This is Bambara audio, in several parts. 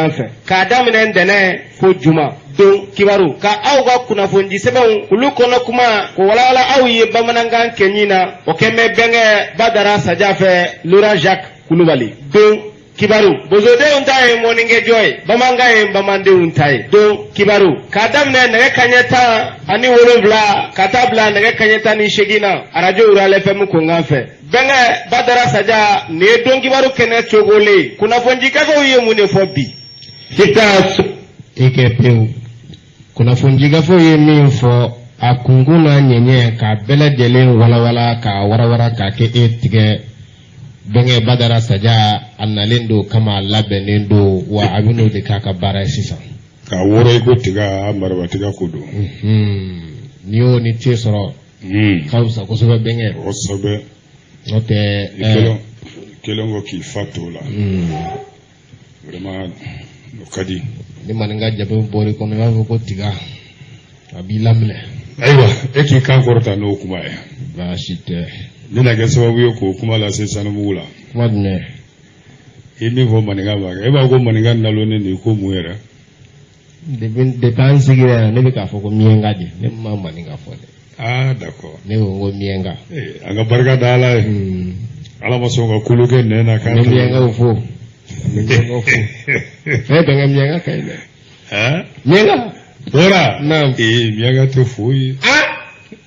Fɛ k'a daminɛ ntɛnɛn fo juma don kibaru ka aw ka kunnafonidi sɛbɛnw olu kɔnɔ kuma ko walawala aw ye bamanankan kɛɲi na o kɛn bɛ bɛnkɛ Badara Saja fɛ Laurent Jacques Kulubali don kibaru bozodenw ta ye mɔnikɛjɔ ye bamanankan ye bamanandenw ta ye don kibaru k'a daminɛ nɛgɛ kaɲɛ 17 ka taa bila nɛgɛ kaɲɛ 18 na arajo Ural FM konkan fɛ. Bɛnkɛ Badara Saja nin ye don kibaru kɛnɛ cogolen ye kunnafonidi gafew ye mun de fɔ bi i ka i kɛ pewu kunnafonidi gafew ye min fɔ a kunkun n'a ɲɛɲɛ k'a bɛɛ lajɛlen walawala k'a warawara k'a kɛ e tigɛ bɛnkɛ Badara Saja a nalen don kama a labɛnnen don wa a bɛn'o de k'a ka baara ye sisan k'a wɔrɔ i ko tiga maraba tiga ko don n'i y'o ni te sɔrɔ ka fisa kosɛbɛ bɛnkɛ kosɛbɛ n'o tɛ kelen ko k'i fa to la vraiment o ka di ni maninka jabe bɔr'i kɔnɔ i b'a fɔ ko tiga a b'i laminɛ ayiwa e k'i kan kɔrɔta n'o kuma ye baasi tɛ ne na kɛ sababu ye k'o kuma lase sanubugu la kuma jumɛn i ye min fɔ maninka ma e b'a ko maninka nalonnen de ko mun yɛrɛ depuis an sigira yan ne bɛ k'a fɔ ko miɲɛnka de ne ma maninka fɔ dɛ ah d'accord ne ko n ko miɲɛnka eh, an ka barika da ala ye ala ma sɔn ka kolo kɛ nɛn na k'an bɛ miɲɛnkaw fo n bɛ miɲɛnkaw fo e bɛnkɛ miɲɛnka ka ɲi dɛ miɲɛnka bɔra ee miɲɛnka tɛ foyi ye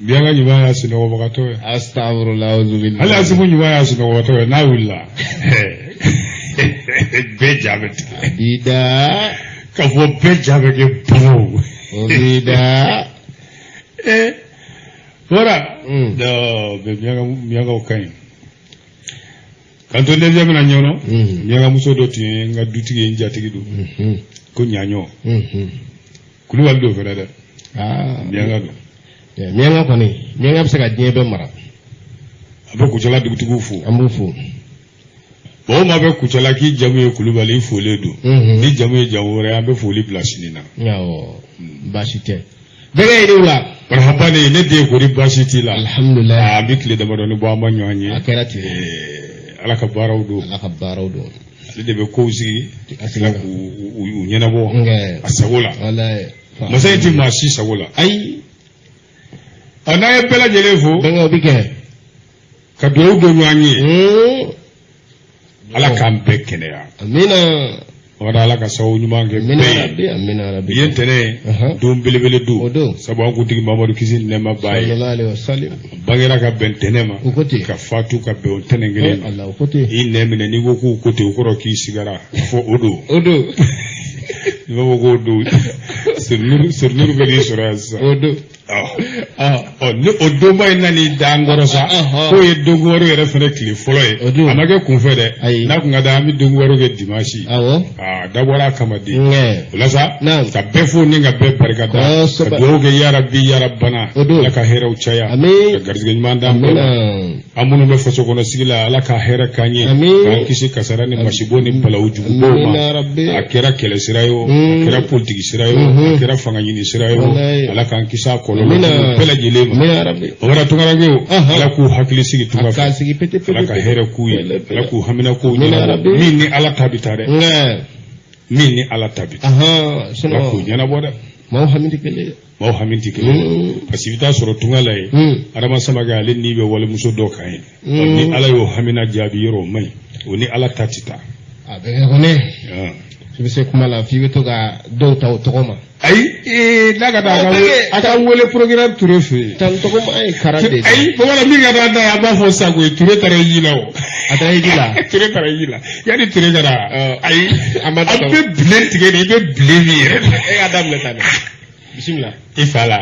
miɲɛnka ɲuman y'a sunɔgɔbagatɔ ye astagfirullah auzubillah hali asimu ɲuman y'a sunɔgɔbagatɔ ye n'a wulila bɛɛ ja bɛ tigɛ a b'i da k'a fɔ bɛɛ ja bɛ kɛ bolo o b'i da ee bɔra non miɲankaw ka ɲi k'an to neuvième na ɲɔnɔ miɲankamuso dɔ tun ye n ka dutigi ye n jatigi don ko ɲaɲɔ kulubali don fɛnɛ dɛ miɲanka don miɲanka kɔni miɲanka bɛ se ka diɲɛ bɛɛ mara a bɛ kucala dugutigiw fo an b'u fo maa o maa bɛ kucala k'i jamu ye kulubali i folen don ni jamu ye jamu wɛrɛ ye an bɛ foli bila sini na awɔ baasi tɛ bɛnkɛ i ni wula marahaba ne ne den kori baasi t'i la alhamdulilayi an bɛ tile damadɔni bɔ an ma ɲɔgɔn ye a kɛra ten ala ka baaraw don ala ka baaraw don ale de bɛ kow sigi ka tila k'u ɲɛnabɔ a sago la masa in tɛ maa si sago la ayi ɔ n'an ye bɛɛ lajɛlen fo bɛnkɛ o bɛ kɛ ka dugawu don ɲɔgɔn ye ala k'an bɛɛ kɛnɛya amiina wala ala ka sababu ɲuman kɛ bɛɛ ye amiina bi ye ntɛnɛn ye don belebele don o don sabu an kuntigi mamadu kisi ni nɛɛma b'a ye bangera ka bɛn ntɛnɛn ma ka fatu ka bɛn o ntɛnɛn kelen ma i nɛn minɛ n'i ko k'u ko ten o kɔrɔ k'i sigara fɔ o don o don i b'a fɔ k'o don serinuru bɛ n'i sɔrɔ yan sisan o don ɔ ni o donba in nan'i da an kɔrɔ sa k'o ye don kibaru yɛrɛ fana tile fɔlɔ ye a ma kɛ kunfɛ dɛ n'a kun ka d'an bɛ don kibaru kɛ dimanche a dabɔra a kama de o la sa ka bɛɛ fo ni ka bɛɛ barika da ka dugawu kɛ yarabi yarabana ala ka hɛrɛw caya ka garijɛgɛ ɲuman d'an bɛɛ ma an minnu bɛ faso kɔnɔ sigi la ala ka hɛrɛ k'an ye k'an kisi kasara ni masibo ni balawu jugubaw ma a kɛra kɛlɛ sira ye o a kɛra politiki sira ye o a kɛra fanga ɲini sira ye o ala k'an kisi a kɔlɔlɔ bɛɛ lajɛlen ma o wɛrɛ tunkarankew ala k'u hakili sigi tunga fɛ ala ka hɛrɛ k'u ye ala k'u haminakow ɲɛnabɔ min ni ala ta bɛ taa dɛ min ni ala ta bɛ taa ala k'u ɲɛnabɔ dɛ maaw hami tɛ kelen ye maaw hami tɛ kelen ye parce que i bɛ taa sɔrɔ tunga la yen adama samakɛ ale ni bɛ walimuso dɔ kan ye ni ala y'o hamina jaabi yɔrɔ o man ɲi o ni ala ta tɛ taa a bɛ kɛ kɔni i bɛ se kuma la f'i bɛ to ka dɔw ta o tɔgɔ ma ayi ee n'a ka d'a a ka n wele procureur Ture fɛ yen tan tɔgɔ ma ye karan de ayi bamanan min ka d'an ta ye an b'a fɔ sisan koyi Ture taara ji la o a taara ji la Ture taara ji la yanni Ture ka na ayi an bɛ bilen tigɛ de i bɛ bilen min yɛrɛ e y'a daminɛ tan dɛ bisimila i fa la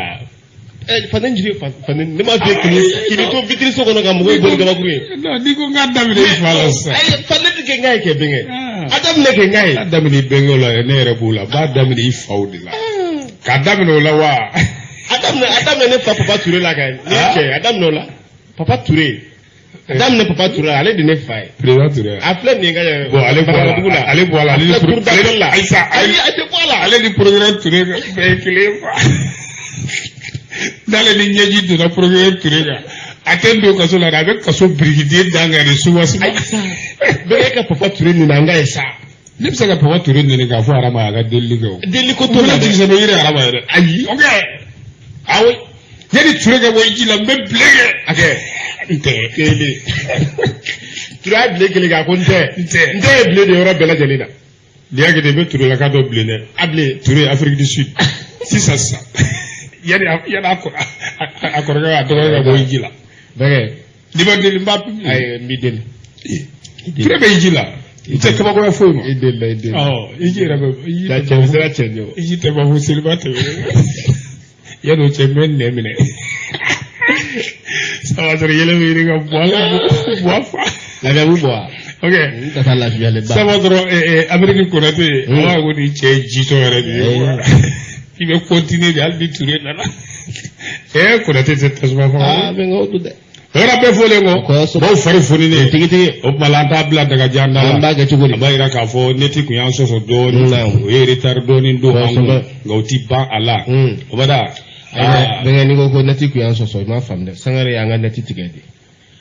faden jiri faden ne m'a f'i ye k'i to vitiri so kɔnɔ ka mɔgɔw boli kabakuru ye non n'i ko n k'a daminɛ i fa la sisan ayi faden tɛ kɛ n k'a ye kɛ bɛnkɛ a daminɛ kɛ n k'a ye a daminɛ i bɛnkɛw la ne yɛrɛ b'o la b'a daminɛ i faw de la k'a daminɛ o la wa a daminɛ ne fa papa Ture la ka ne cɛ a daminɛ o la papa Ture a daminɛ papa Ture la ale de ne fa ye président Ture a filɛ nin ye ka bon ale bɔ a la ale bɔ a la ale ni ale la ayisa ayi a tɛ bɔ a la ale ni procureur Ture bɛɛ ye kelen ye quoi n'ale ni ɲɛji donna procureur Ture kan a tɛ don kaso la dɛ a bɛ kaso birikiden dan kan de subasiba ayisa bɛɛ ka papa Ture nin na an ka ye sa. Ne bɛ se ka Papa Ture nɛni k'a fɔ Arama a ka delili kɛ o. Delili ko t'o la dɛ. Jigi sɛbɛ yiri Arama yɛrɛ. Ayi. Ok. Awɔ. Yanni Ture ka bɔ ji la n bɛ bilen kɛ. A kɛ. N tɛ. Kelen. Ture y'a bilen kelen kɛ a ko n tɛ. N tɛ. N tɛ ye bilen de yɔrɔ bɛɛ lajɛlen na. N'i y'a kɛ ten i bɛ Turelaka dɔ bilen dɛ. A bilen. Ture Afrique du Sud. Sisan sisan. Yanni a yanni a kɔrɔ a kɔrɔkɛ a dɔgɔkɛ ka bɔ ji la. Bɛnkɛ. N'i ma deli n b'a. Ayi n b'i deli. Ture bɛ ji la. I tɛ kabakoya foyi ma. I deli la i deli. Ɔ i ji yɛrɛ bɛ. I Ja cɛ sera cɛ ɲɛ o. I ji tɛ ban fo seliba tɛmɛnen. Yanni o cɛ n bɛ nɛn minɛ. Saba sɔrɔ yɛlɛ bɛ ɲini ka bɔ a la bɔ a fa. Lafiya b'u bɔ wa? Ok. N ka taa lafiyalen ba. Saba dɔrɔn Ameriki Konate a b'a fɔ ko nin cɛ ye jitɔ yɛrɛ de ye. I bɛ continuer de hali ni Ture nana. Konate tɛ tasuma faga. Aa bɛnkɛ o don dɛ. Yɔrɔ bɛɛ fɔlen kɔ. Kosɛbɛ. Baw fari foninen. Tigi tigi. O tuma la an t'a bila dagajan da la. An b'a kɛ cogo di? A b'a jira k'a fɔ neti kun y'an sɔsɔ dɔɔnin. Naamu. O ye retard dɔɔnin don an kun. Kosɛbɛ. Nka o ti ban a la. O bada. Ayi bɛnkɛ n'i ko ko neti kun y'an sɔsɔ i m'a faamu dɛ. Sangare y'an ka neti tigɛ de.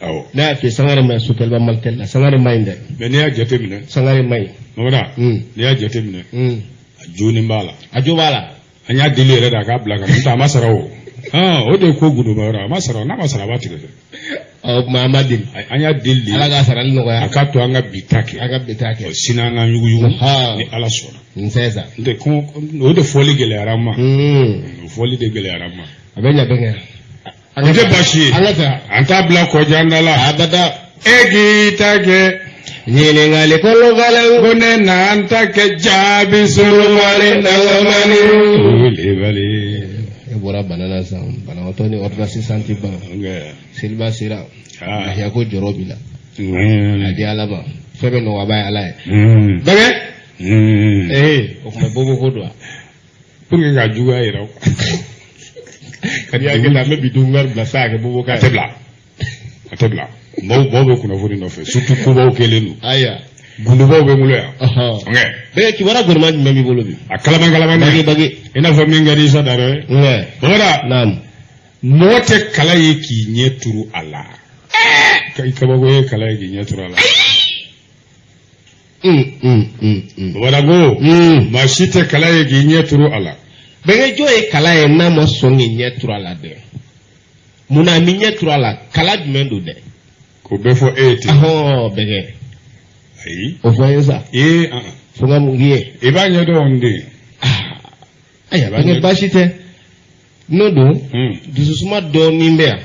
Awɔ. Ne y'a f'i ye Sangare ma ɲi Soteliba Malitel la. Sangare ma ɲi dɛ. Mais n'i y'a jateminɛ. Sangare ma ɲi. Mamada. N'i y'a jateminɛ. A jooni b'a la. A jo b'a la. An y'a deli yɛrɛ de a k'a bila ka na n'o tɛ a ma sara o. O de ye ko gundoma yɔrɔ a ma sara n'a ma sara a b'a tigɛ dɛ. Ɔ o tuma an b'a deli. An y'a deli de. Ala k'a sarali nɔgɔya. A k'a to an ka bi ta kɛ. A ka bi ta kɛ. Sini an ka yuguyugu. Ni Ala sɔnna. N sɛ sa. N tɛ ko o de fɔli gɛlɛyara n ma. O fɔli de gɛlɛyara n ma. A bɛ ɲa bɛnkɛ. O tɛ baasi ye. An ka taa. An t'a bila kɔjan da la. Abada. E k'i ta kɛ. Ɲininkali kolokalen. Ko ne n'an ta kɛ jaabi surumani nagamani. Wulibali. E bɔra bana na sisan banabaatɔ ni ordonnance san tɛ ban. Seliba sera. Lafiya ko jɔrɔ b'i la. A di Ala ma. Fɛn bɛɛ nɔgɔyaba ye Ala ye. Bɛnkɛ. Ee o tuma bobo ko don wa. Pour que ka juguya yira. N'i y'a kɛ tan an bɛ bi dun bila sa a kɛ bobo kan A tɛ bila. A tɛ bila. Maaw bɛ kunnafoni nɔfɛ surtout kobaw kɛlen don. Ayiwa. Gundobaw bɛ n bolo yan. Ok. Bɛnkɛ kibaruya gɔnima jumɛn b'i bolo bi? A kalaban kalaban Bage bage. I n'a fɔ min ka di Isa Daro ye. Nka. Bamada. Naamu. Mɔgɔ tɛ kala ye k'i ɲɛ turu a la. I kabako ye kala ye k'i ɲɛ turu a la. Bamada ko. Maa si tɛ kala ye k'i ɲɛ turu a la. Bɛnkɛ jɔn ye kala ye n'a ma sɔn k'i ɲɛ turu a la dɛ? Munna a m'i ɲɛ turu a la? Kala jumɛn don dɛ? K'o bɛɛ fɔ e ye ten. Ɔhɔn bɛnkɛ. Ayi. O fɔ n ye sa. Ee. Fo n ka mun k'i ye? I b'a ɲɛdɔn n den. Ayiwa bɛnkɛ baasi tɛ. N'o don. Dususuma dɔɔnin bɛ yan.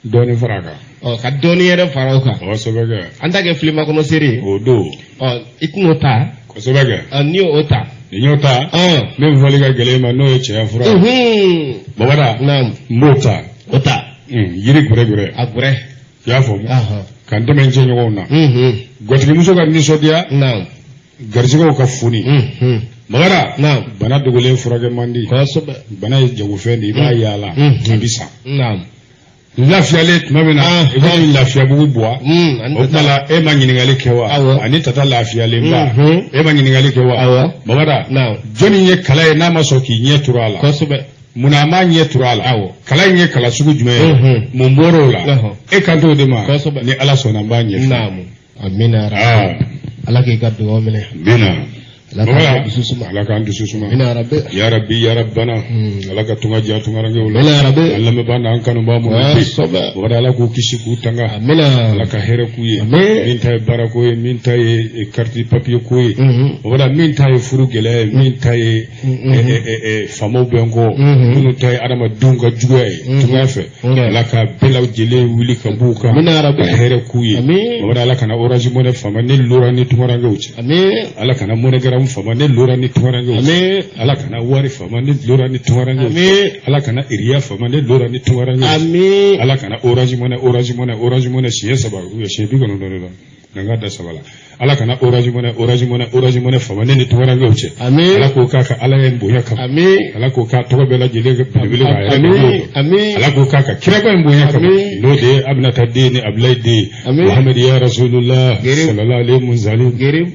Dɔɔnin fara a kan. Ɔ ka dɔɔnin yɛrɛ fara o kan. Kosɛbɛ kɛ. An ta kɛ filima kɔnɔ seere ye. O don. Ɔ i tɛn'o ta. Kosɛbɛ kɛ. Ɔ n'i y'o ta. Ni y'o ta. Min fɔli ka gɛlɛn i ma n'o ye cɛya fura ye. Babada. Naamu. N b'o ta. O ta. Yiri gɛrɛ gɛrɛ. A gɛrɛ. I y'a faamu. Ka n dɛmɛ n cɛɲɔgɔnw na. Gatigimuso ka nisɔndiya. Naamu. Garijɛgɛw ka foni. Babada. Naamu. Bana dogolen furakɛ man di. Kosɛbɛ. Bana ye jagofɛn de ye i b'a yaala. A bɛ sa. Naamu. Lafiyalen tuma min na i bɛ lafiyabugu bɔ o tuma la e ma ɲininkali kɛ wa ani tata lafiyalen ba e ma ɲininkali kɛ wa Babada jɔnni ye kala ye n'a ma sɔn k'i ɲɛ turu a la kosɛbɛ munna a m'a ɲɛ turu a la kala in ye kala sugu jumɛn ye mun bɔra o la e kan t'o de ma ni Ala sɔnna n b'a ɲɛfɔ. Naamu amina rabi Ala k'i ka dugawu minɛ. Amina. Ala k'an dusu suma. Ala k'an dusu suma. Amina rabi. Ya Rabbi ya Rabbana. Ala ka tunga diya tungarankew la. Amina rabi. An lamɛnbaa n'an kanubaa minnu bɛ yen. Kosɛbɛ. Babada Ala k'u kisi k'u tanga. Amina. Ala ka hɛrɛ k'u ye. Amin. Min ta ye baarako ye min ta ye carte papier ko ye. Babada min ta ye furu gɛlɛya ye min ta ye faamaw bɛ n kɔ. Minnu ta ye adamadenw ka juguya ye. Tunga fɛ. Ala ka bɛɛ lajɛlen wuli ka b'u kan. Amina rabi. Ka hɛrɛ k'u ye. Amin. Babada Ala kana Orange Money faama ne lora ni tungarankew cɛ. Amin. Ala kana MoneyGram faama ne lora ni tungarankew cɛ. Amin. Ala kana wari faama ne lora ni tungarankew cɛ. Amin. Ala kana iriya faama ne lora ni tungarankew cɛ. Amin. Ala kana Orange Money Orange Money Orange Money siɲɛ saba ou bien siɲɛ 90 de la. Na n ka da saba la. Ala kana Orange Money Orange Money Orange Money faama ne ni tungarankew cɛ. Amin. Ala k'o k'a ka Ala ye bonya kama. Amin. Ala k'o k'a tɔgɔ bɛɛ lajɛlen kɛ belebele k'a yɛrɛ Amin. Amin. Ala k'o k'a ka kiraba in bonya kama. Amin. N'o de ye Aminata den ni Abulayi den ye. Amin. Muhamadu ya Rasulullah. Gerib. Sallallahu alaihi wa sallam. Gerib.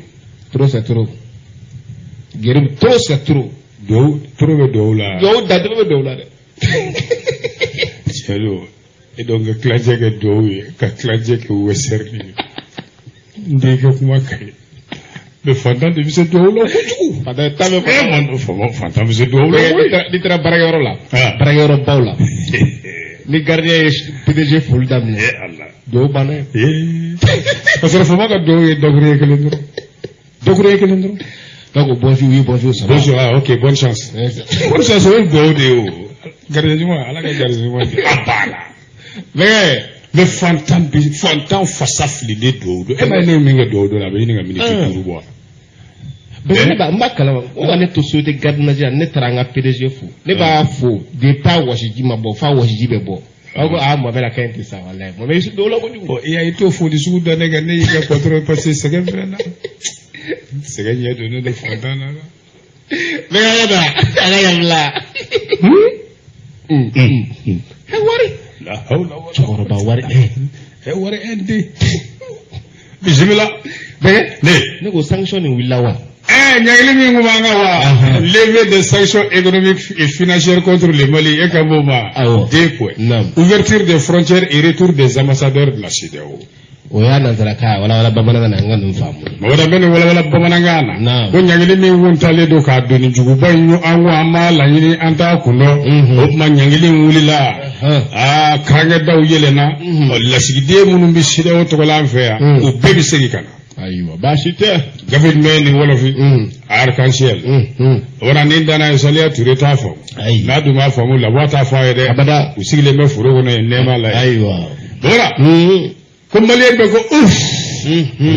Trop c'est trop. Gerib trop c'est trop. Duwawu trop bɛ duwawu la. Duwawu da trop bɛ duwawu la dɛ. Tiɲɛ don e donc ka tilancɛ kɛ duwawu ye ka tilancɛ kɛ wɛsɛri ye. N denkɛ kuma ka ɲi. Mais fantan de bɛ se dugawu la kojugu. Fantan ta bɛ Eh, fantan bɛ se dugawu la koyi. N'i taara baarakɛyɔrɔ la, baarakɛyɔrɔ baw la, ni gardien ye PDG foli daminɛ, Eh Allah. dugawu banna ye. Eh. Ka sɔrɔ faama ka dugawu ye dakuruɲɛ kelen dɔrɔn. Dakuruɲɛ kelen dɔrɔn. Donc bonjour, oui, bonjour, ça va. Bonjour, ah, ok, bonne chance. Bonne chance, o ye dugawu de ye o. Gardien ɲuman, Ala ka gardien ɲuman di. A banna. Mais Mais fantan bi fantan fasa fililen dugawu don. E ma ye ne ye min kɛ dugawu don la, a bɛ ɲini ka miniti 5 bɔ. Mais ne b'a n b'a kalama o ka ne to société gardiennage la, ne taara n ka PDG fo, ne b'a fo depuis a wɔsiji ma bɔ f'a wɔsiji bɛ bɔ, aw ko aa Mohamed a ka ɲi ten sa, walayi Mohamed i su dugawu la kojugu. Bon, i y'a ye i t'o foli sugu da ne kan, ne y'i ka patron ye parce que sɛgɛn filɛ na. Sɛgɛn ɲɛ don ne de fantan na. Mais an ka taa, an ka yabila. Wari. La hawla wala. Cɛkɔrɔba wari. Eh, wari un den. Bisimila. Bɛɛ. Ne. Ne ko sanction nin wulila wa? Eh, ɲangili min kun b'an kan wa? Levée des sanctions économiques et financières contre le Mali, e ka b'o ma. Awɔ. Deux points. Naam. Ouverture des frontières et retour des ambassadeurs de la CEDEAO. O y'a nansarakan walawala bamanankan na, an ka ninnu faamu. Mɔgɔ da bɛ nin walawala bamanankan na. Naam. Ko ɲangili min kun talen don k'a doni juguba in an ko an b'a laɲini an t'a kun dɔn. O tuma ɲangili in wulila. Aa, karankɛdaw yɛlɛnna. Ɔ, lasigiden minnu bɛ CEDEAO tɔgɔ la an fɛ yan, u bɛɛ bɛ segin ka na. Ayiwa, baasi tɛ. Gafe jumɛn ye nin wɔlɔfi? Arc-en-ciel. O bɔra ni danna ye, Saliya Ture t'a faamu. Ayi. N'a dun b'a faamu, Labuwa t'a fɔ a ye dɛ. Abada. U sigilen bɛ foro kɔnɔ yen nɛɛma la yen. Ayiwa. Bɔra ko maliyɛn bɛɛ ko uf,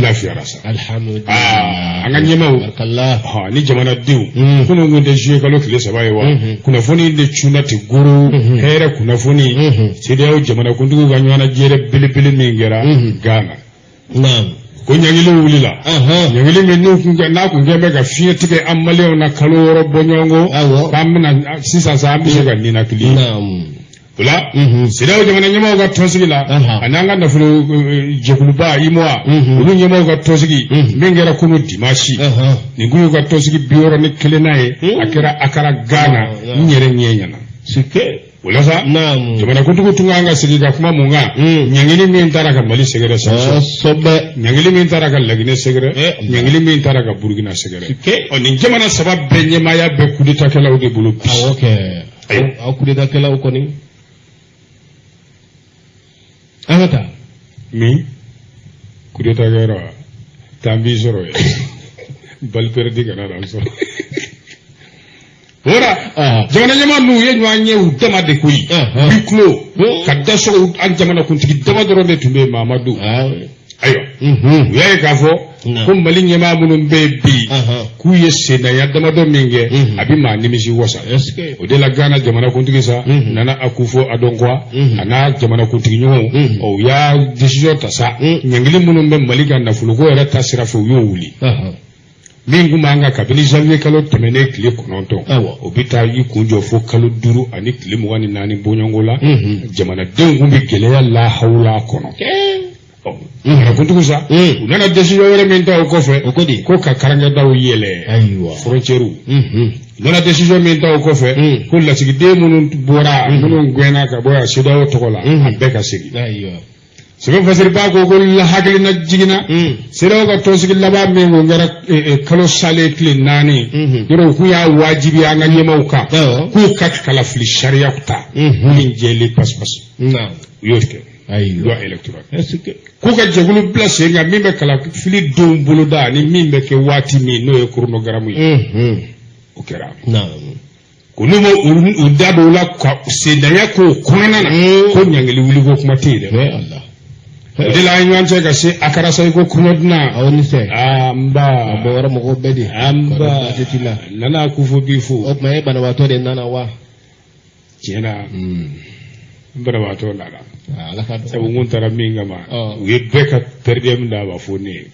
lafiyara sa. Alhamdulilah. Aa, an ka ɲɛmaaw. Barakallah. Hɔn, ni jamanadenw. Kunun kun tɛ juillet kalo tile 3 ye wa? Kunnafoni de cunna ten goro. Hɛrɛ kunnafoni. CEDEAO jamanakuntigiw ka ɲɔgɔnnajɛrɛ belebele min kɛra Ghana. Naam. Ko ɲangili wulila. Ɲangili min n'u kun kɛ n'a kun kɛ bɛ ka fiɲɛ tigɛ an maliyɛnw na kalo 6 bɔ ɲɔgɔn kɔ. Awɔ. K'an bɛna sisan sa an bɛ se ka ninakili. Naam. O la, CEDEAO jamana ɲɛmaaw ka tɔnsigi la, ani an ka nafolo jɛkuluba UEMOA, olu ɲɛmaaw ka tɔnsigi min kɛra kunun dimanche, nin kun y'u ka tɔnsigi 61nan ye, a kɛra Akara Ghana, n yɛrɛ ɲɛ ɲɛna. O la sa, jamanakuntigi tun kan ka sigi ka kuma mun kan? Ɲangili min taara ka Mali sɛgɛrɛ sanction, ɲangili min taara ka Laginɛ sɛgɛrɛ, ɲangili min taara ka Burukina sɛgɛrɛ. Ɔ, nin jamana saba bɛɛ ɲɛmaaya bɛ coup d'état kɛlaw de bolo bi. Awɔ kɛ. Aw coup d'état kɛlaw kɔni. An ka taa. Min coup d'état kɛyɔrɔ taa n b'i sɔrɔ yen. Balle perdue kana na n sɔrɔ. Wora jamana ɲɛmaa ninnu ye ɲɔgɔn ye u dama de koyi. Huis clos ka da sɔgɔ, an jamanakuntigi dama dɔrɔn de tun bɛ yen, Mamadu. Ayiwa, u y'a ye k'a fɔ ko Mali ɲɛmaa minnu bɛ yen bi, k'u ye sennaya damadɔ min kɛ, a bɛ maa nimisi wasa. O de la Ghana jamanakuntigi sa, Nana Akufo Addo, a n'a jamanakuntigi ɲɔgɔnw, ɔ, u y'a décision ta sa, ɲangili minnu bɛ Mali ka nafoloko yɛrɛ ta sira fɛ, u y'o wuli. Min kun b'an kan kabini janvier kalo tɛmɛnen tile 9, o bɛ taa i kun jɔ fo kalo 5 ani tile 24 bɔɲɔgɔnko la, jamanadenw kun bɛ gɛlɛya lahawula kɔnɔ. Jamanakuntigi sa, u nana décision wɛrɛ min ta o kɔfɛ, ko ka karankɛdaw yɛlɛ, frontières. U nana décision min ta o kɔfɛ, ko lasigiden minnu bɔra, minnu gɛnna ka bɔ yan CEDEAO tɔgɔ la, a bɛɛ ka segin. Sɛbɛn fasiriba ko ko hakilina jiginna CEDEAO ka tɔnsigi laban min kun kɛra kalo salen tile 4 yɔrɔ, u kun y'a wajibi an ka ɲɛmaaw kan k'u ka kalafili sariya ta min jɛlen pasipasi. U y'o kɛ loi électorale, k'u ka jɛkulu bila sen kan min bɛ kalafili donw boloda ani min bɛ kɛ waati min, n'o ye chronogramme ye, o kɛra. Ko n'u ma u da don o la ka sendanya k'o kɔnɔna na, ko ɲangili wuliko kuma tɛ yen dɛ. O de la an ye ɲɔgɔn cɛ ka se Akara sa i ko kɔɲɔdunan. Aw ni sɛ. Aa, n ba. A bɔ yɔrɔ mɔgɔw bɛɛ de. An ba. Nana Akufo b'i fo. O tuma e banabaatɔ de nana wa? Tiɲɛ na, n banabaatɔ nana. Ala ka dɔgɔ. Sabu n kun taara min kama, u ye bɛɛ ka per diem d'a ma fo ne ye.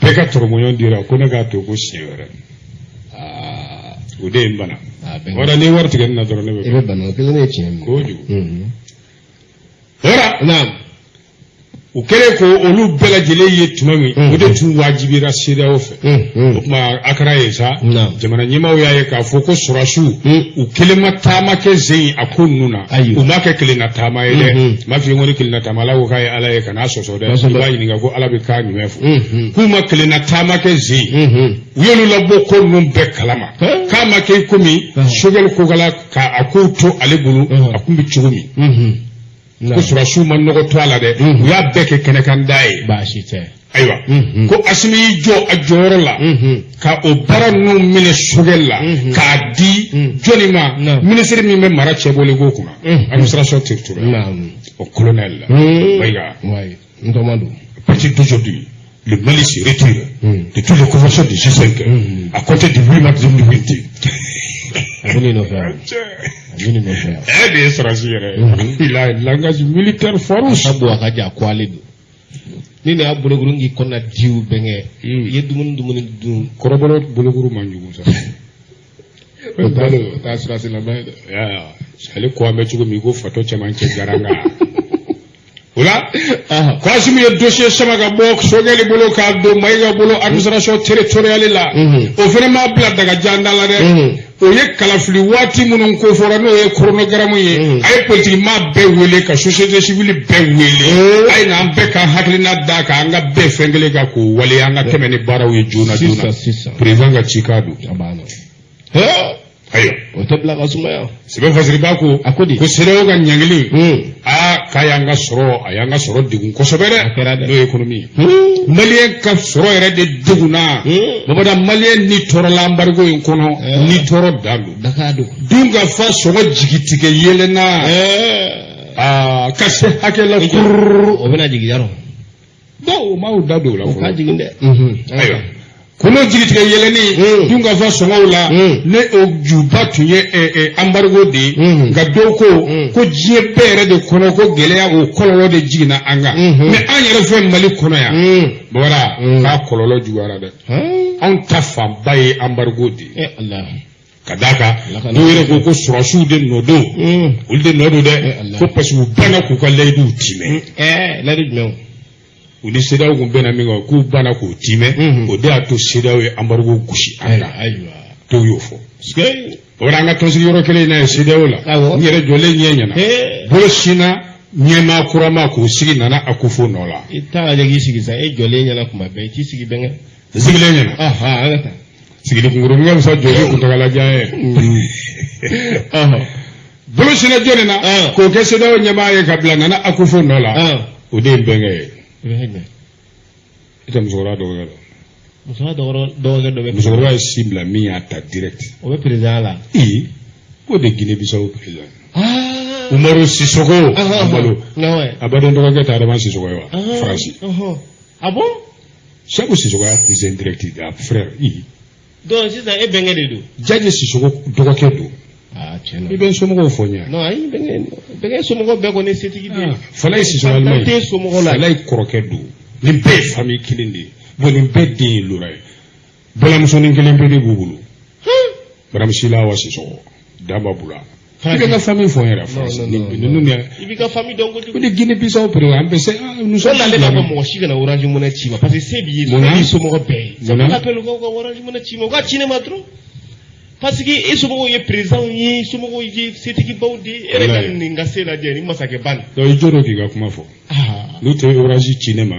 Bɛɛ ka tɔrɔmɔɲɔgɔn dira ko ne k'a to ko siɲɛ wɛrɛ. O de ye n bana. O ni wari tigɛ ne na dɔrɔn ne bɛ. I bɛ bana, o kelen ye tiɲɛ ye. Kojugu. Hora. Naam. U kɛlen ko olu bɛɛ lajɛlen ye tuma min, o de tun wajibira CEDEAO fɛ. O tuma a kɛra yen sa, jamana ɲɛmaaw y'a ye k'a fɔ ko sɔrɔdasiw u kelen ma taama kɛ zen a ko ninnu na, u m'a kɛ kelenna taama ye dɛ. N b'a f'i ye ko ni kelenna taama, Ala ko k'a ye Ala ye, kan'a sɔsɔ dɛ, i b'a ɲininka ko Ala bɛ kan jumɛn fɔ. K'u ma kelenna taama kɛ zen, u y'olu labɔ ko ninnu bɛɛ kalama, k'a ma kɛ komi Choguel Kokala k'a kow to ale bolo, a tun bɛ cogo min. Ko sɔrɔdasiw ma nɔgɔ to a la dɛ, u y'a bɛɛ kɛ kɛnɛkanda ye. Baasi tɛ. Ayiwa, ko Asimi y'i jɔ a jɔyɔrɔ la ka o baara ninnu minɛ Choguel la k'a di jɔnni ma? Minisiri min bɛ mara cɛbɔliko kunna, administration territoriale, o colonel Maïga. N tɔma don. À partir d'aujourd'hui, le Mali se retire de toutes les conventions du G5 à compter du 8 mars 2021. A bɛ nin nɔfɛ yan. A bɛ nin nɔfɛ yan. Eh, de ye sɔrɔdasi yɛrɛ ye. Il a un langage militaire farouche. Sabu a ka jan ko ale don. Ni nin y'a bolokuru k'i kɔnɔna diw bɛnkɛ. I ye dumuni dumuni dun. Kɔrɔbɔrɔ bolokuru man jugu sa. O t'a sɔrɔdasi laban ye dɛ. Ale ko an bɛ cogo min ko fatɔ cɛmancɛ garanga. O la, ko Asimi ye dossier sama ka bɔ Choguel bolo k'a don Mayiga bolo administration territoriale la. O fana m'a bila dagajan da la dɛ. O ye kalafili waati minnu ko fɔra, n'o ye chronogramme ye, a ye politique maa bɛɛ wele, ka société civile bɛɛ wele, a ye n'an bɛɛ ka hakilina d'a kan, an ka bɛɛ fɛn kelen kan k'o waleya, an ka tɛmɛ ni baaraw ye joona joona. Président ka cikan don. A banna. Ayiwa. O tɛ bila ka sumaya. Sɛbɛn fasiriba ko. A ko di? Ko CEDEAO ka ɲangili. Aa, k'a y'an ka sɔrɔ, a y'an ka sɔrɔ degun kosɛbɛ dɛ. A kɛra dɛ. N'o ye économie ye. Maliyɛn ka sɔrɔ yɛrɛ de degunna. Babada, maliyɛn ni tɔɔrɔla embargo in kɔnɔ, ni tɔɔrɔ dan don. Daka don. Dun ka fa sɔngɔ jigitigɛ yelenna. Aa, ka se hakɛ la kururu. O bɛna jigin yarɔ. Bon, o m'aw da don o la O ka fɔlɔ. jigin dɛ. Ayiwa, kolo jigitigɛ yɛlɛnni dun ka fa sɔngɔw la, ne o juba tun ye embargo de ye. Nka dɔw ko ko diɲɛ bɛɛ yɛrɛ de kɔnɔ ko gɛlɛya, o kɔlɔlɔ de jiginna an kan. Mais an yɛrɛ fɛ Mali kɔnɔ yan, Babara, k'a kɔlɔlɔ juguyara dɛ. Anw ta fanba ye embargo de ye. Eh Allah. Ka d'a kan, dɔw yɛrɛ ko ko sɔrɔdasiw de nɔ don, olu de nɔ don dɛ, ko parce que u banna k'u ka layiduw timɛ. Layidu jumɛn? U ni CEDEAO kun bɛnna min kan, k'u banna k'o timɛ, o de y'a to CEDEAO ye embargo gosi an kan. Dɔw y'o fɔ. O an ka tɔnsigi yɔrɔ kelen in na ye CEDEAO la. Awɔ. N yɛrɛ jɔlen ɲɛ ɲɛna, bolo sinna ɲɛmaa kurama k'o sigi Nana Akufo nɔ la. I t'a lajɛ k'i sigi sa, e jɔlen ɲɛna kuma bɛɛ, i t'i sigi bɛnkɛ. N sigilen ɲɛna. An ka taa. Sigili kunkurunin ka fisa jɔli kuntagalajan ye. Bolo sinna jɔnni na k'o kɛ CEDEAO ɲɛmaa ye ka bila Nana Akufo nɔ la? O de ye n bɛnkɛ ye. I bɛ jumɛn? I tɛ musokɔrɔba dɔgɔkɛ dɔn? Musokɔrɔba dɔgɔkɛ dɔ bɛ. Musokɔrɔba ye sin bila min y'a ta direct. O bɛ président la. Ee, o de Guinée Bissau président. Umaru Sissoco Embaló. A baden dɔgɔkɛ tɛ Adama Sissoco ye wa? Faransi. Ah bon? Sabu Sissoco y'a cousin direct, a frère. I. Donc sisan e bɛnkɛ de don. Jaje Sissoco dɔgɔkɛ don. Aa, tiɲɛ na. I bɛ n somɔgɔw fɔ n ye. Non, ayi, bɛnkɛ bɛnkɛ somɔgɔw bɛɛ kɔni ye setigi de ye. Falaye Sissoco Alimayi. Fantan tɛ somɔgɔw la. Falaye kɔrɔkɛ don. Nin bɛɛ ye famille kelen de ye. Bon, nin bɛɛ den ye lora ye. Balimamusonin kelen pe de b'u bolo. Madame Sila Sissoco. Daba Bula. I bɛ n ka famille fɔ n yɛrɛ Faransi. Ninnu de. I b'i ka famille dɔn kojugu. O de Guinée Bissau président an bɛ se. Nous sommes. N'ale b'a fɔ mɔgɔ si kana Orange Money ci ma parce que se b'i ye. Mun na? Se b'i somɔgɔ bɛɛ ye. Mun na? Ça appelle u ka Orange Money ci ma, u ka ci ne ma dɔrɔn. Parce que e somɔgɔw ye président ye, somɔgɔw ye setigibaw de ye. E yɛrɛ ka nin ka se lajɛ ni masakɛba nin. Donc i jɔ dɔ k'i ka kuma fɔ. N'u tɛ Orange ci ne ma.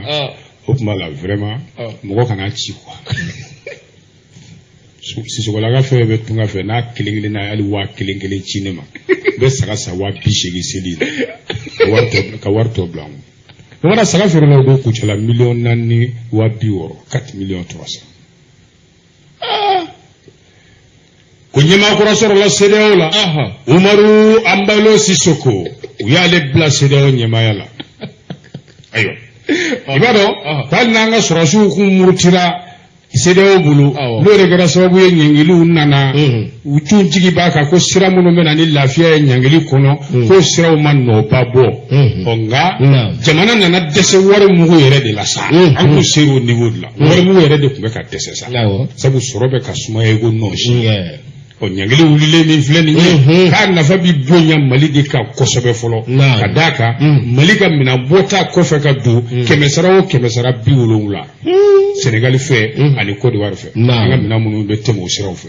O tuma la vraiment mɔgɔ kana ci quoi. Sissokolaka fɛn bɛ tunga fɛ n'a kelen kelen n'a hali 1000 kelen ci ne ma, n bɛ saga san 80,000 seli in na ka wari tɔ bila n kun. O mana saga feerela o don Kucala 4,6 millions, 4 millions 300. Ko ɲɛmaa kura sɔrɔla CEDEAO la, Umaru Embaló Sissoco, u y'ale bila CEDEAO ɲɛmaaya la. Ayiwa, i b'a dɔn hali n'an ka sɔrɔdasiw kun murutira CEDEAO bolo, n'o de kɛra sababu ye ɲangiliw nana, u tun jigi b'a kan ko sira minnu bɛ na ni lafiya ye ɲangili kɔnɔ, k'o siraw ma nɔba bɔ. Ɔ nka jamana nana dɛsɛ wari mugu yɛrɛ de la sa. An kun ser'o niveau de la, wari mugu yɛrɛ de tun bɛ ka dɛsɛ sa, sabu sɔrɔ bɛ ka sumaya i ko nɔsi. Ɔ, ɲangili wulilen min filɛ nin ye, k'a nafa bi bonya Mali de kan kosɛbɛ fɔlɔ, ka d'a kan Mali ka minɛn bɔta kɔfɛ ka don kɛmɛ sara o kɛmɛ sara 70 Senegali fɛ ani Côte d'Ivoire fɛ, an ka minɛn minnu bɛ tɛmɛ o siraw fɛ.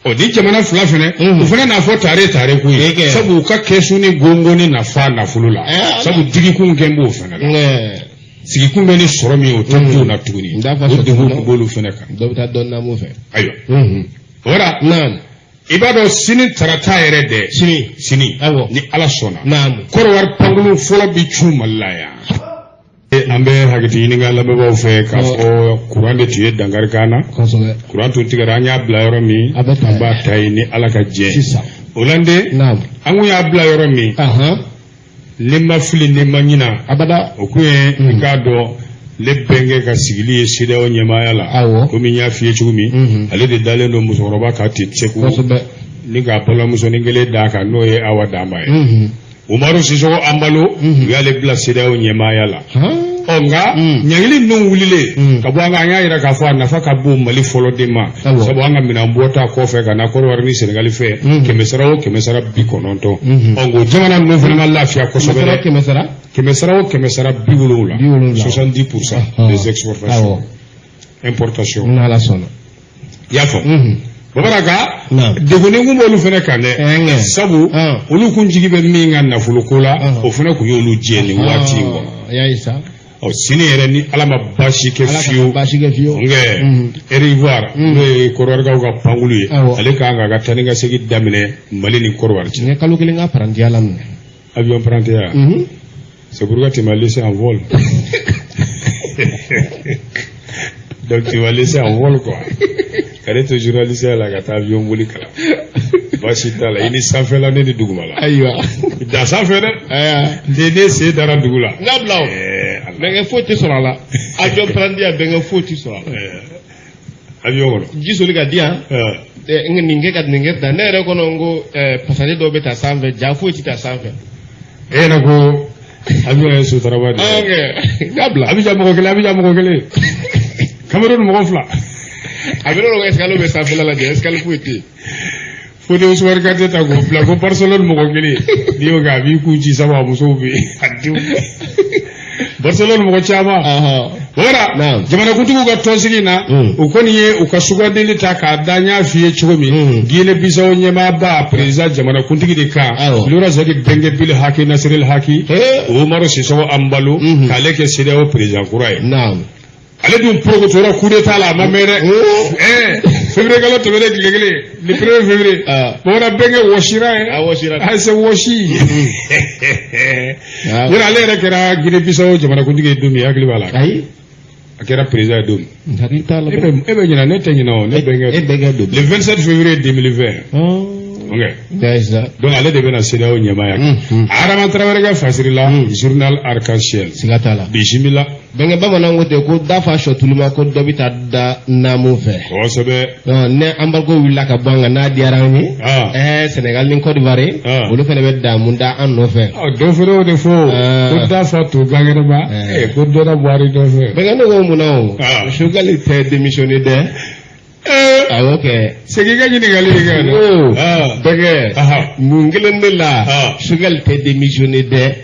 Ɔ, ni jamana fila fɛnɛ, u fana n'a fɔ tare tare ko ye, sabu u ka kɛsu ni gongoni nafa nafolo la, sabu digikun kɛ b'o fana la, sigikun bɛ ni sɔrɔ min o tɛ don na tuguni, o degun tun b'olu fana kan. Dɔ bɛ taa dɔn naamu fɛ. Ayiwa, o la i b'a dɔn sini tarata yɛrɛ dɛ. Sini. Sini, ni Ala sɔnna, Kɔdiwari pankulu fɔlɔ bi cun Mali la yan. An bɛ hakɛto ɲini ka lamɛnbaaw fɛ k'a fɔ kuran de tun ye dankari k'an na. Kuran tun tigɛra, an y'a bila yɔrɔ min, an b'a ta yen ni Ala ka jɛ. O la de, an kun y'a bila yɔrɔ min, ni ma fili, ni ma ɲina abada, o kun ye i k'a dɔn ne bɛnkɛ ka sigili ye CEDEAO ɲɛmaaya la. Komi n y'a f'i ye cogo min, ale de dalen don musokɔrɔba kan ten segu ni k'a balimamusonin kelen d'a kan, n'o ye Awa Danba ye. Umaru Sisoko Anbalo, u y'ale bila CEDEAO ɲɛmaaya la. Ɔ, nka ɲangili ninnu wulilen ka bɔ an kan, an y'a yira k'a fɔ a nafa ka bon Mali fɔlɔ de ma, sabu an ka minɛn bɔta kɔfɛ ka na Kɔdiwari ni Senegali fɛ, kɛmɛ sara o kɛmɛ sara 90. Ɔ, nka o jamana ninnu fana ma lafiya kosɛbɛ dɛ. Kɛmɛ sara? Kɛmɛ sara o kɛmɛ sara 70, 70% des exportations, importation. N'Ala sɔnna. I y'a faamu, Bamanankan degunni kun b'olu fana kan dɛ, sabu olu kun jigi bɛ min ka nafoloko la, o fana kun y'olu jɛ nin waati in kɔnɔ. Ɔ, sini yɛrɛ, ni Ala ma baasi kɛ fiyewu, baasi kɛ fiyewu, nkɛ Air Ivoire, n'o ye Kɔdiwarikaw ka pankulu ye, ale kan k'a ka taa ni ka segin daminɛ Mali ni Kɔdiwari cɛ. N ye kalo kelen ka parantiya la minɛ. Avion parantiya. C'est pourquoi tu m'as laissé en vol. Donc tu m'as laissé en vol quoi. Ka ne to journaliste la ka taa avion boli kalan. Baasi t'a la, i ni sanfɛla, ne ni duguma la. Ayiwa. Da sanfɛ dɛ. Den ne sen dara dugu la. N ka bila o. Bɛnkɛ foyi tɛ sɔrɔ a la. Avion parantiya, bɛnkɛ foyi tɛ sɔrɔ a la. Avion kɔnɔ. Ji soli ka di yan. Nin kɛ ka nin kɛ tan, ne yɛrɛ kɔnɔ n ko passager dɔw bɛ taa sanfɛ, ja foyi tɛ taa sanfɛ. E yɛrɛ ko avion ye sotarama de ye. N ka bila. Abidjan mɔgɔ kelen, Abidjan mɔgɔ kelen. Cameroun mɔgɔ fila. A bɛ ne ko escale bɛ sanfɛla la jɛ, escale foyi tɛ yen. Fode Ousmane Kante ta k'o bila ko Barcelone mɔgɔ kelen, n'i y'o kɛ a b'i kun ci, sabu a musow bɛ yen, a denw. Barcelone mɔgɔ caman. Wala jamanakuntigiw ka tɔnsigi na, u kɔni ye u ka sugandili ta k'a da, n y'a f'i ye cogo min, Guinée Bissau ɲɛmaaba président jamanakuntigi de kan, Laurent Bɛnkɛ Bil Haki Nasiril Haki Umaru Sisoko Anbalo, k'ale kɛ CEDEAO président kura ye. Ale dun porokotora coup d'état la, a ma mɛn dɛ. Février kalo tɛmɛnen tile kelen, le 1er février, bamanan bɛnkɛ wɔsira ye. A wɔsira. A se wɔsi yɔrɔ, ale yɛrɛ kɛra Guinée Bissau jamanakuntigi ye don min, hakili b'a la? Ayi. A kɛra président ye don min. Hakili t'a la. E bɛ ɲinɛ, ne tɛ ɲinɛ o, ne bɛnkɛ. E bɛnkɛ don. Le 27 février 2020. Ok. Donc ale de bɛna CEDEAO ɲɛmaaya kɛ. Adama Traoré ka fasiri la, journal Arc-en-Ciel. Siga t'a la. Bisimila. Bɛnkɛ, bamananw ko ten ko dafa sɔtuluma ko dɔ bɛ taa da naamu fɛ. Kosɛbɛ. Ne embargo wulila ka bɔ an kan, n'a diyara an ye. Sénégal ni Côte d'Ivoire, olu fana bɛ damu da an nɔfɛ. Dɔ fana y'o de fɔ ko dafa to gangɛnɛma, ko dɔ na buhari dɔ fɛ. Bɛnkɛ, ne ko mun na o? Choguel tɛ démissionné dɛ. Awɔ kɛ. Segin ka ɲininkali kɛ. Ko bɛnkɛ, mun kelen de la Choguel tɛ démissionné dɛ?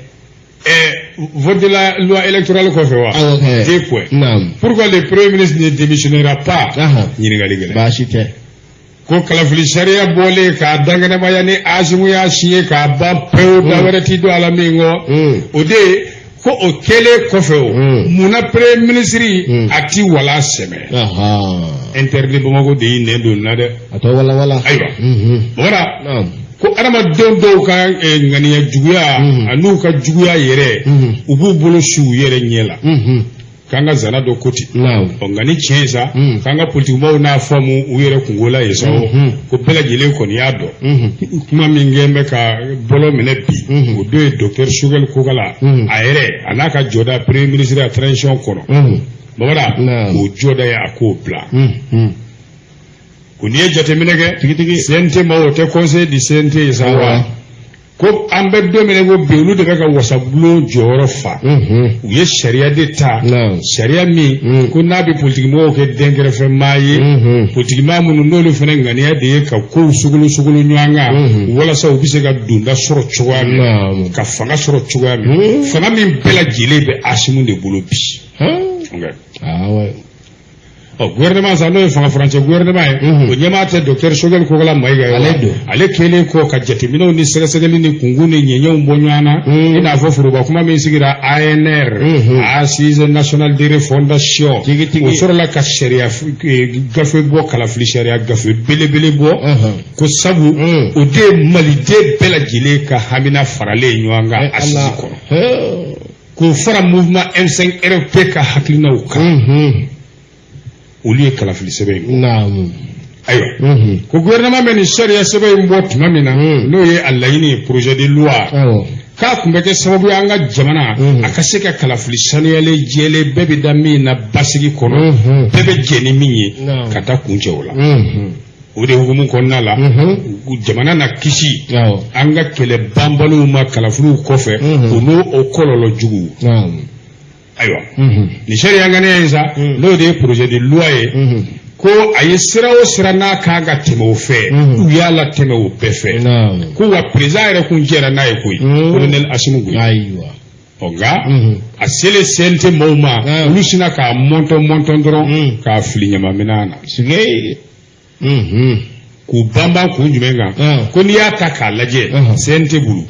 Vote de la loi électorale kɔfɛ wa? Awɔ kɛ. Deux points. Naam. Pourquoi le premier ministre ne démissionnera pas? Ɲininkali gɛlɛn. Baasi tɛ. Ko kalafili sariya bɔlen k'a dankɛnɛmaya ni Asimu y'a signé k'a ban pewu, da wɛrɛ t'i don a la min kɔ. O de ye ko o kɛlen kɔfɛ o, munna premier ministre a ti wala sɛmɛ? Interdit Bamako de y'i nɛn don na dɛ. A tɔ wala wala. Ayiwa. Voilà. Ko adamadenw dɔw ka ŋaniya juguya an'u ka juguya yɛrɛ, u b'u bolo su u yɛrɛ ɲɛ la, k'an ka zana dɔ ko ten. Ɔ, nka ni tiɲɛ ye sa, k'an ka politikimaw n'a faamu u yɛrɛ kungo la yen sa, ko bɛɛ lajɛlen kɔni y'a dɔn kuma min kɛ bɛ ka bɔlɔ minɛ bi, o don ye docteur Choguel Kokala a yɛrɛ a n'a ka jɔda premier ministre ya transition kɔnɔ, Babara, k'o jɔda ye a k'o bila. Ko n'i ye jateminɛ kɛ, CNT ma, o tɛ conseil du CNT ye sa wa? Ko an bɛ don min na ko bi, olu de bɛ ka wasabulon jɔyɔrɔ fa. U ye sariya de ta, sariya min ko n'a bɛ politikimɔgɔw kɛ dɛnkɛrɛfɛmaa ye, politikimaa minnu n'olu fana ŋaniya de ye ka kow sogolo sogolo ɲɔgɔn kan walasa u bɛ se ka donda sɔrɔ cogoya min, ka fanga sɔrɔ cogoya min, fanga min bɛɛ lajɛlen bɛ Asimu de bolo bi. Ɔ, gouvernement sa, n'o ye fanga furancɛ gouvernement ye, o ɲɛmaa tɛ docteur Choguel Kokalla Maïga ye? Ale don. Ale kɛlen kɔ ka jateminɛw ni sɛgɛsɛgɛli ni kunkun ni ɲɛɲɛw bɔ ɲɔgɔn na, i n'a fɔ foroba kuma min sigira ANR, Assise nationale de refondation, o sɔrɔla ka sariya gafe bɔ, kalafili sariya gafe belebele bɔ, ko sabu o de ye maliden bɛɛ lajɛlen ka hamina faralen ɲɔgɔn kan assise kɔnɔ, k'o fara mouvement M5 RFP ka hakilinaw kan, olu ye kalafili sɛbɛn in bɔ. Ayiwa, ko gouvernement bɛ nin sariya sɛbɛn in bɔ tuma min na, n'o ye a laɲini ye, projet de loi, k'a tun bɛ kɛ sababu ye an ka jamana a ka se ka kalafili saniyalen jɛlen, bɛɛ bɛ da min na basigi kɔnɔ, bɛɛ bɛ jɛ ni min ye, ka taa kuncɛ o la. O de hukumu kɔnɔna la, jamana na kisi an ka kɛlɛ banbaliw ma kalafiliw kɔfɛ, o n'o o kɔlɔlɔ jugu. Ayiwa, nin sariya ŋaniya in sa, n'o de ye projet de loi ye, ko a ye sira o sira n'a kan ka tɛmɛ o fɛ, u y'a latɛmɛ o bɛɛ fɛ, ko wa président yɛrɛ kun jɛra n'a ye koyi, colonel Assimi Goïta. Ɔ, nka a selen CNT maaw ma, olu sinna k'a mɔntɔn mɔntɔn dɔrɔn k'a fili ɲamaminɛn na, k'u banban kun jumɛn kan? Ko n'i y'a ta k'a lajɛ, CNT bolo,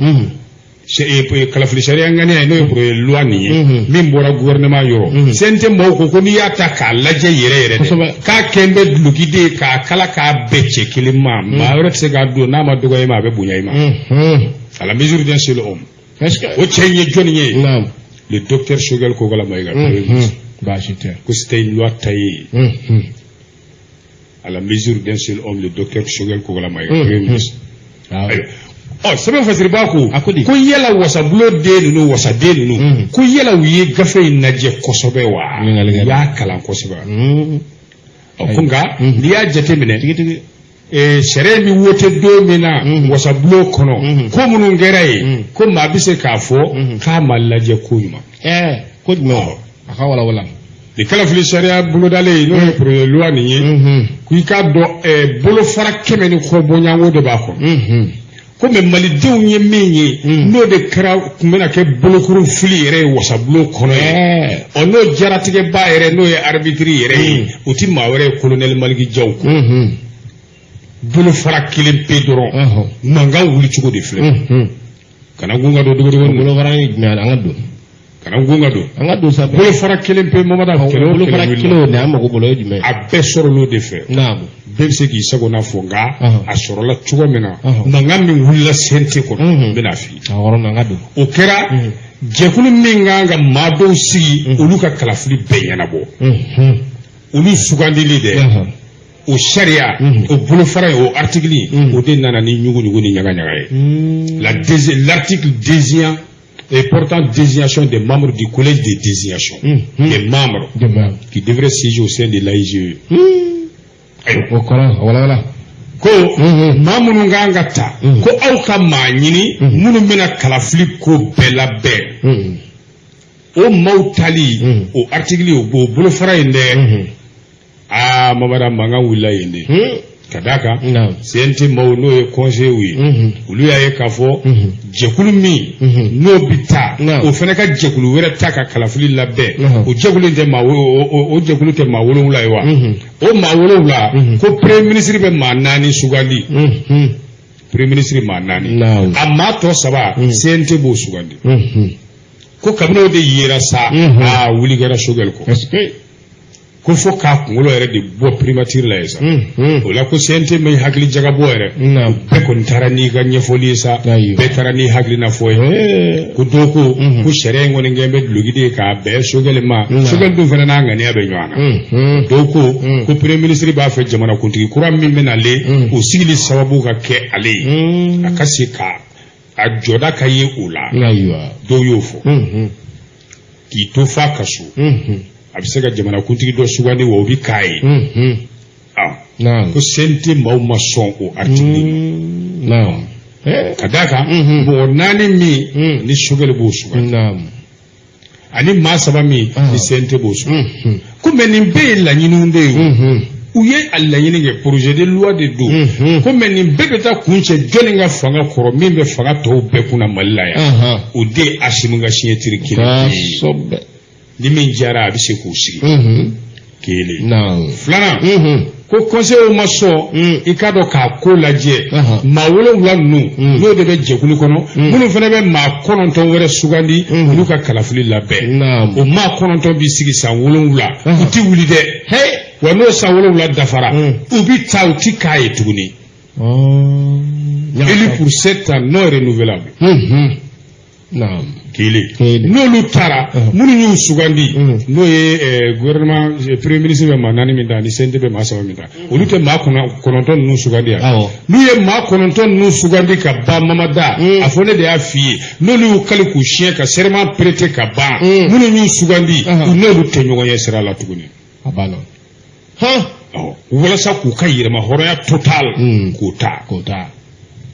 kalafili sariya ŋaniya ye, n'o ye projet de loi nin ye min bɔra gouvernement yɔrɔ, CNT maaw ko ko n'i y'a ta k'a lajɛ yɛrɛ yɛrɛ dɛ, k'a kɛn bɛ duloki de ye k'a kala k'a bɛɛ cɛ kelen ma, maa wɛrɛ tɛ se k'a don n'a ma dɔgɔya i ma, a bɛ bonya i ma, à la mesure d'un seul homme. O cɛ in ye jɔnni ye? Le docteur Choguel Kokalla Maïga, premier ministre. Baasi tɛ. Ko c'était une loi taillée à la mesure d'un seul homme, le docteur Choguel Kokalla Maïga, premier ministre. Ayiwa, ɔ, sɛbɛn fasiriba ko A ko di? Ko yala wasabulon den ninnu, wasaden ninnu, ko yala u ye gafe in lajɛ kosɛbɛ wa? Ɲininkali U kɛra. y'a kalan kosɛbɛ wa? Ɔ, ko nka n'i y'a jateminɛ, Tigi tigi. Sariya in bɛ wote don min na wasabulon kɔnɔ, ko minnu kɛra yen, ko maa bɛ se k'a fɔ k'a ma lajɛ ko ɲuman. Ɛɛ, ko jumɛn o? A ka wala wala. Nin kalafili sariya bolodalen, n'o ye projet de loi nin ye, ko i k'a dɔn bolofara 100 ni kɔ bɔɲɔgɔnko de b'a kɔnɔ, ko mɛ malidenw ye min ye, n'o de kɛra tun bɛna kɛ bolokuru fili yɛrɛ ye wasabulon kɔnɔ ye. Ɔ, n'o jaratigɛba yɛrɛ, n'o ye arbitre yɛrɛ ye, o ti maa wɛrɛ ye colonel Malick Diaw kɔ. Bolofara kelen pe dɔrɔn, mankan wuli cogo de filɛ. Kana gun ka don dogodogo. Bolofara ye jumɛn ye? An ka don. Kana gun ka don. An ka don sa. Bolofara kelen pe, Mamada, kɛlɛ o Bolofara kɛlɛ wulila. kelen o de an mago bolo, o ye jumɛn ye? A bɛɛ sɔrɔla o de fɛ. Bɛɛ bɛ se k'i sagona fɔ, nka a sɔrɔla cogo min na, mankan min wulila CNT kɔnɔ, n bɛna f'i ye. A yɔrɔ na, an ka don. O kɛra jɛkulu min kan ka maa dɔw sigi, olu ka kalafili bɛɛ ɲɛnabɔ, olu sugandili dɛ, o sariya, o bolofara ye, o article, o de nana ni ɲugu-ɲugu ni ɲaga-ɲaga ye. L'article désignant et portant désignation des membres du collège de désignation des membres qui devraient siéger au sein de l'AIGE. Ayiwa. O kɔrɔ, a wala wala. Ko maa minnu kan ka ta, ko aw ka maa ɲini minnu bɛna kalafili ko bɛɛ labɛn, o maaw tali, o article, o bolofara in dɛ, aa, Mamada, mankan wulila yen de, ka d'a kan CNT maaw, n'o ye conseillers ye, olu y'a ye k'a fɔ jɛkulu min n'o bɛ taa, o fana ka jɛkulu wɛrɛ ta ka kalafili labɛn, o jɛkulu in tɛ maa o jɛkulu tɛ maa 7 ye wa? O maa 7, ko premier ministre bɛ maa naani sugandi, premier ministre maa naani, a maa tɔ saba, CNT b'o sugandi. Ko kabini o de yera sa, aa, wuli kɛra Choguel kɔ, ko fo k'a kunkolo yɛrɛ de bɔ primature la ye sa. O la, ko CNT ma hakili jagabɔ yɛrɛ, bɛɛ kɔni taara n'i ka ɲɛfɔli ye sa, bɛɛ taara n'i hakilina fɔ ye. Ko dɔw ko ko sariya in kɔni kɛn bɛ duloki de ye k'a bɛn Choguel ma, Choguel dun fana n'a ŋaniya bɛ ɲɔgɔn na. Dɔw ko ko premier ministre b'a fɛ jamanakuntigi kura min bɛ nalen, o sigili sababu ka kɛ ale ye, a ka se ka a jɔda ka ye o la. Dɔw y'o fɔ k'i to f'a ka so, a bɛ se ka jamanakuntigi dɔ sugandi wa, o bɛ k'a ye. Ko CNT maaw ma sɔn o article ma. Ka d'a kan mɔgɔ naani min ni Choguel b'o sugandi, ani maa saba min ni CNT b'o sugandi. Ko mais nin bɛɛ ye laɲiniw de ye, u ye a laɲini kɛ, projet de loi de don. Ko mais nin bɛɛ bɛ taa kuncɛ jɔnni ka fanga kɔrɔ min bɛ fanga tɔw bɛɛ kunna Mali la yan? O de ye Assimi ka signature kelen ye. Ni min diyara, a bɛ se k'o sigi. Kelen. Filanan, ko conseil ma sɔn, i k'a dɔn k'a ko lajɛ, maa wolonwula ninnu n'o de bɛ jɛkulu kɔnɔ, minnu fana bɛ maa 9 wɛrɛ sugandi, olu ka kalafili labɛn. O maa 9 b'i sigi san 7, u ti wuli dɛ. Wa n'o san 7 dafara, u bi taa, u ti k'a ye tuguni. Élu pour 7 ans non renouvelable. Kelen. N'olu taara, minnu y'u sugandi, n'o ye gouvernement, premier ministre bɛ maa naani min ta ani CNT bɛ maa saba min ta, olu tɛ maa 9 ninnu sugandi yan. N'u ye maa 9 ninnu sugandi ka ban, Mamada, a fɔ ne de y'a f'i ye, n'olu y'u kali k'u siɲɛ ka serment prêter ka ban, minnu y'u sugandi, u n'olu tɛ ɲɔgɔn ye sira la tuguni. A banna. Walasa k'u ka yɛrɛma hɔrɔnya total k'o ta. K'o ta.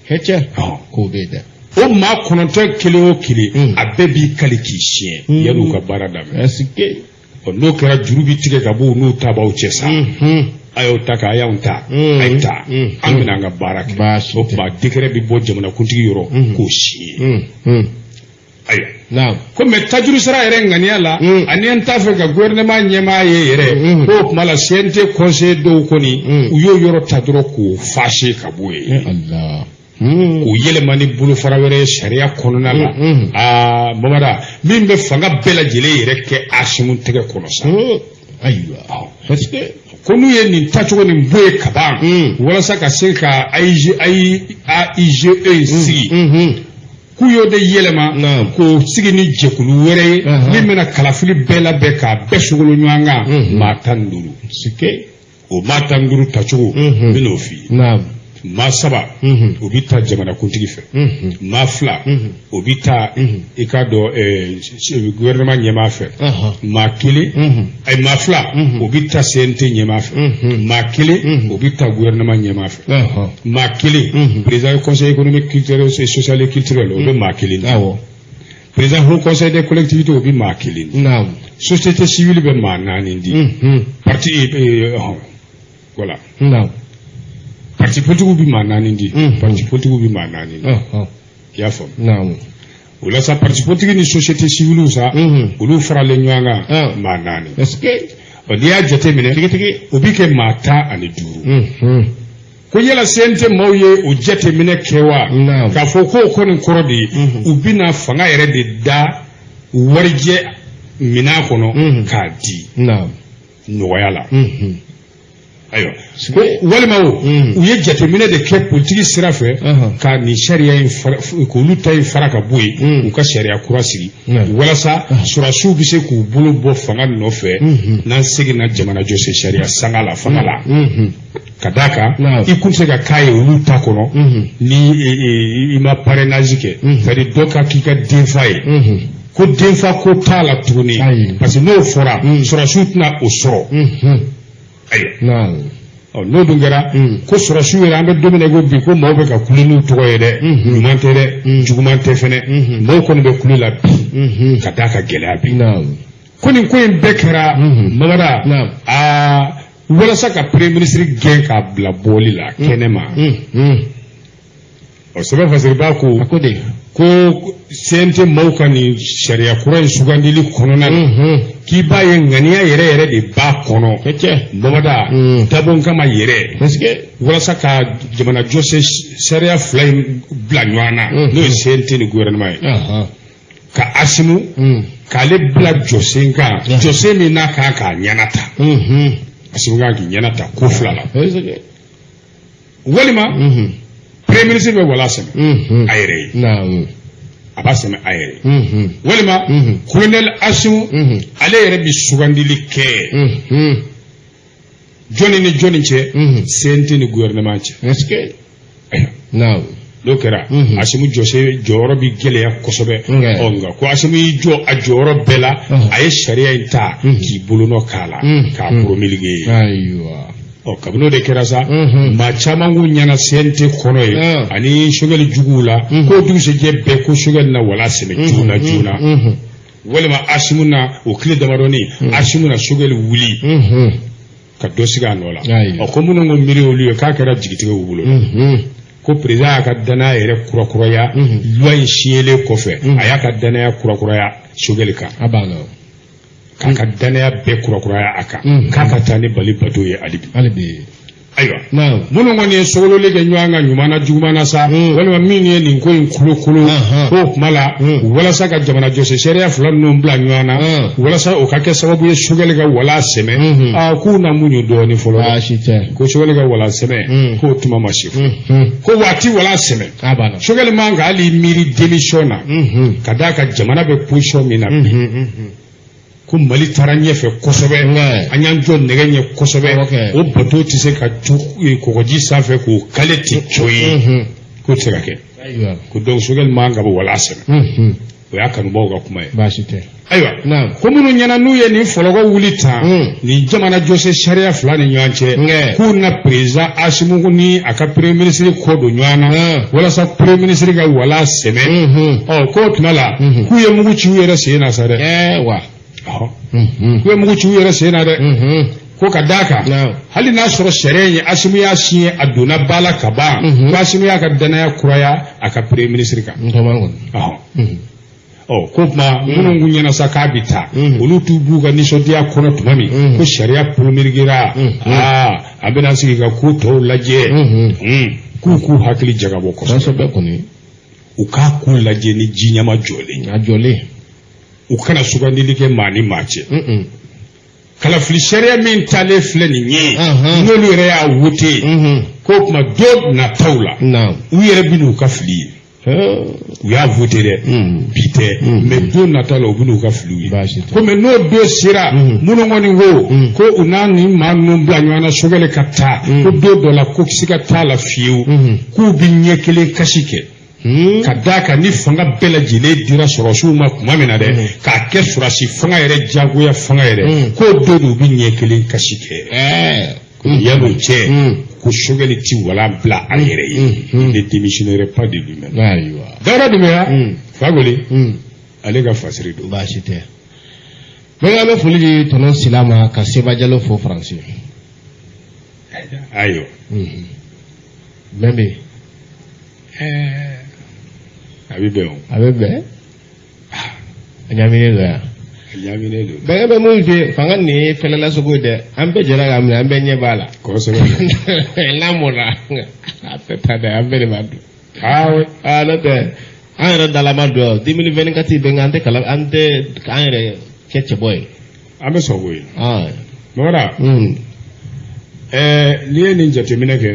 Hɛcɛ k'o bɛ dɛ. O maa 9 kelen o kelen, a bɛɛ b'i kali k'i siɲɛ yan'u ka baara daminɛ. Est-ce que N'o kɛra, juru bi tigɛ ka bɔ u n'u tabaw cɛ sa. A y'aw ta kɛ, a y'anw ta, a ye ta, an bɛna an ka baara kɛ. O tuma décret bɛ bɔ jamanakuntigi yɔrɔ k'o signé. Ayiwa, ko mais tajuru sara yɛrɛ ŋaniya la, ani an t'a fɛ ka gouvernement ɲɛmaa ye yɛrɛ, k'o tuma la CNT conseiller dɔw kɔni, u y'o yɔrɔ ta dɔrɔn k'o fâché ka bɔ yen, k'o yɛlɛma ni bolofara wɛrɛ ye sariya kɔnɔna la. Aa Mamada, min bɛ fanga bɛɛ lajɛlen yɛrɛ kɛ Assimi tɛgɛ kɔnɔ sa. Ayiwa, parce que Ko n'u ye nin tacogo nin bɔ yen ka ban, walasa ka se ka AIGE in sigi, k'u y'o de yɛlɛma k'o sigi ni jɛkulu wɛrɛ ye min bɛna kalafili bɛɛ labɛn k'a bɛɛ sogolo ɲɔgɔn kan, maa 15. O maa 15 tacogo, n bɛn'o f'i ye. Maa saba, o bi ta jamanakuntigi fɛ. Maa fila, o bi ta, i k'a dɔn, gouvernement ɲɛmaa fɛ. Maa kelen, ayi, maa fila, o bi ta CNT ɲɛmaa fɛ. Maa kelen, o bi ta gouvernement ɲɛmaa fɛ. Maa kelen, président conseil économique, culturel et social et culturel, o bɛ maa kelen di. Président haut conseil des collectivités, o bɛ maa kelen di. Société civile bɛ maa naani di. Parti, voilà, parti politique bɛ maa naani di. Parti politique bɛ maa naani di, i y'a faamu? O la sa, parti politique ni société civile sa, olu faralen ɲɔgɔn kan, maa naani. Est-ce que Ɔ, n'i y'a jateminɛ, o bi kɛ maa 15. Ko yala CNT maaw ye o jateminɛ kɛ wa, k'a fɔ k'o kɔni kɔrɔ de ye u bɛna fanga yɛrɛ de da warijɛ minɛn kɔnɔ k'a di nɔgɔya la? Ayiwa, ko walima o u ye jateminɛ de kɛ politiki sira fɛ ka nin sariya in fara, k'olu ta in fara ka bɔ yen, u ka sariya kura sigi walasa sɔrɔdasiw bɛ se k'u bolo bɔ fanga nɔfɛ n'an seginna jamana jɔsen sariya sanga la fanga la. Ka d'a kan, i kun tɛ se ka k'a ye olu ta kɔnɔ ni i ma parrainage kɛ, c'est à dire dɔ ka k'i ka denfa ye. Ko denfa ko t'a la tuguni, parce que n'o fɔra, sɔrɔdasiw tɛna o sɔrɔ. Ayiwa, ɔ, n'o dun kɛra ko sɔrɔdasiw yɛrɛ, an bɛ don min na i ko bi, ko maaw bɛ ka kule n'u tɔgɔ ye dɛ, ɲuman tɛ dɛ, juguman tɛ fɛnɛ, maaw kɔni bɛ kule la bi ka d'a ka gɛlɛya bi. Ko nin ko in bɛɛ kɛra, Mamada, aa, walasa ka premier ministre gɛn k'a bila bɔli la kɛnɛ ma. Ɔ, sɛbɛn fasiriba ko A ko de ko CNT maaw ka nin sariya kura in sugandili kɔnɔna na, k'i b'a ye ŋaniya yɛrɛ yɛrɛ de b'a kɔnɔ, Mamada, dabon kama yɛrɛ, Est-ce que walasa ka jamana jɔsen sariya fila in bila ɲɔgɔn na, n'o ye CNT ni gouvernement ye, ka Assimi k'ale bila jɔsen kan, jɔsen min n'a kan k'a ɲɛnata. Assimi kan k'i ɲɛnata ko fila la. Walima premier ministre bɛ wala sɛmɛ a yɛrɛ ye, a b'a sɛmɛ a yɛrɛ ye, walima colonel Assimi ale yɛrɛ bɛ sugandili kɛ jɔnni ni jɔnni cɛ? CNT ni gouvernement cɛ. Est-ce que Ayiwa, n'o kɛra, Assimi jɔsen jɔyɔrɔ bi gɛlɛya kosɛbɛ. Ɔ, nka ko Assimi y'i jɔ a jɔyɔrɔ bɛɛ la, a ye sariya in ta k'i bolonɔ k'a la k'a promulguer. Ayiwa. Ɔ, kabini o de kɛra sa, maa caman k'u ɲɛna CNT kɔnɔ yen ani Choguel juguw la, k'o dugusɛjɛ bɛɛ ko Choguel na wala sɛmɛ joona joona, walima Assimi na o tile damadɔni, Assimi na Choguel wuli ka dɔ sigi a nɔ la. Ɔ, ko minnu ko miiri olu ye k'a kɛra jigitigɛ u bolo, ko président y'a ka danaya yɛrɛ kurakuraya loi in signelen kɔfɛ, a y'a ka danaya kurakuraya Choguel kan, k'a ka danaya bɛɛ kurakuraya a kan, k'a ka taa ni Mali bateau ye hali bi. Ayiwa, minnu kɔni ye sogololi kɛ ɲɔgɔn kan ɲuman na juguman na sa, walima min ye nin ko in kolokolo k'o kuma la walasa ka jamana jɔsi sariya fila ninnu bila ɲɔgɔn na, walasa o ka kɛ sababu ye Choguel ka wala sɛmɛ, aa, k'u na muɲu dɔɔnin fɔlɔ, ko Choguel ka wala sɛmɛ k'o tuma ma se, ko waati wala sɛmɛ Choguel man ka hali miiri démission na, ka d'a kan jamana bɛ position min na bi, ko Mali taara ɲɛfɛ kosɛbɛ, an y'an jɔ nɛgɛ ɲɛ kosɛbɛ, o bateau tɛ se ka to kɔgɔji sanfɛ k'o kale ten coyi, k'o tɛ se ka kɛ, ko donc Choguel man ka bɔ wala sɛmɛ. O y'a kanubaaw ka kuma ye. Baasi tɛ. Ayiwa, ko minnu ɲɛna n'u ye nin fɔlɔkɔ wuli tan nin jamana jɔse sariya fila ni ɲɔgɔn cɛ, k'u na président Assimi ni a ka premier ministre kɔ don ɲɔgɔn na walasa premier ministre ka wala sɛmɛ, ɔ, k'o tuma la k'u ye mugu ci u yɛrɛ sen na sa dɛ. Wa K'u ye mugu ci u yɛrɛ sen na dɛ, ko ka d'a kan hali n'a sɔrɔ sariya in ye Assimi y'a signé, a donna ba la ka ban, ko Assimi y'a ka danaya kuraya a ka premier ministre kan. Ɔ, ko tuma minnu kun ɲɛna sa k'a bɛ taa, olu t'u b'u ka nisɔndiya kɔnɔ tuma min ko sariya promulguera, aa, an bɛna sigi ka ko tɔw lajɛ, k'u hakili jagabɔ kosɛbɛ, u k'a ko lajɛ ni ji ɲama jɔlen, a jɔlen, u kana sugandili kɛ maa ni maa cɛ. Kalafili sariya min talen filɛ nin ye, n'olu yɛrɛ y'a wote, k'o tuma don nataw la u yɛrɛ bɛ n'u ka fili ye. U y'a voté dɛ, bi tɛ, mais don nata la u bɛ n'u ka filiw ye. Ko mais n'o don sera, minnu kɔni ko ko u n'a ni maa ninnu bila ɲɔgɔn na Choguel ka taa, ko don dɔ la ko siga t'a la fiyewu k'u bɛ ɲɛ kelen kasi kɛ, ka d'a kan ni fanga bɛɛ lajɛlen dira sɔrɔsiw ma tuma min na dɛ, k'a kɛ sɔrɔsi fanga yɛrɛ, jagoya fanga yɛrɛ, k'o don de u bɛ ɲɛ kelen kasi kɛ. Yan'o cɛ, ko Choguel ti wala bila a yɛrɛ ye, il ne démissionnerait pas de lui-même. Dawuda Doumbouya Fakoli, ale ka fasiri don. Baasi tɛ. Bɛɛ an bɛ foli di tɔnɔ Sila ma ka Seba Jalo fo Faransi. Ayiwa. Bɛn bɛ yen. A bɛ bɛn o. A bɛ bɛn. A ɲagaminen don yan. A ɲagaminen don. Bɛnkɛ bɛ mun fɛ, fanga nin ye fɛlɛlasogo ye dɛ, an bɛɛ jɛra k'a minɛ, an bɛɛ ɲɛ b'a la. Kosɛbɛ. N'a mɔnna a tɛ taa dɛ, an bɛɛ de b'a dun. Ah oui. Aa, n'o tɛ an yɛrɛ dalama don 2024 bɛn, an tɛ kala, an tɛ an yɛrɛ kɛ cɛbɔ ye. An bɛ sɔn k'o ye. Mɔgɔra. N'i ye nin jateminɛ kɛ,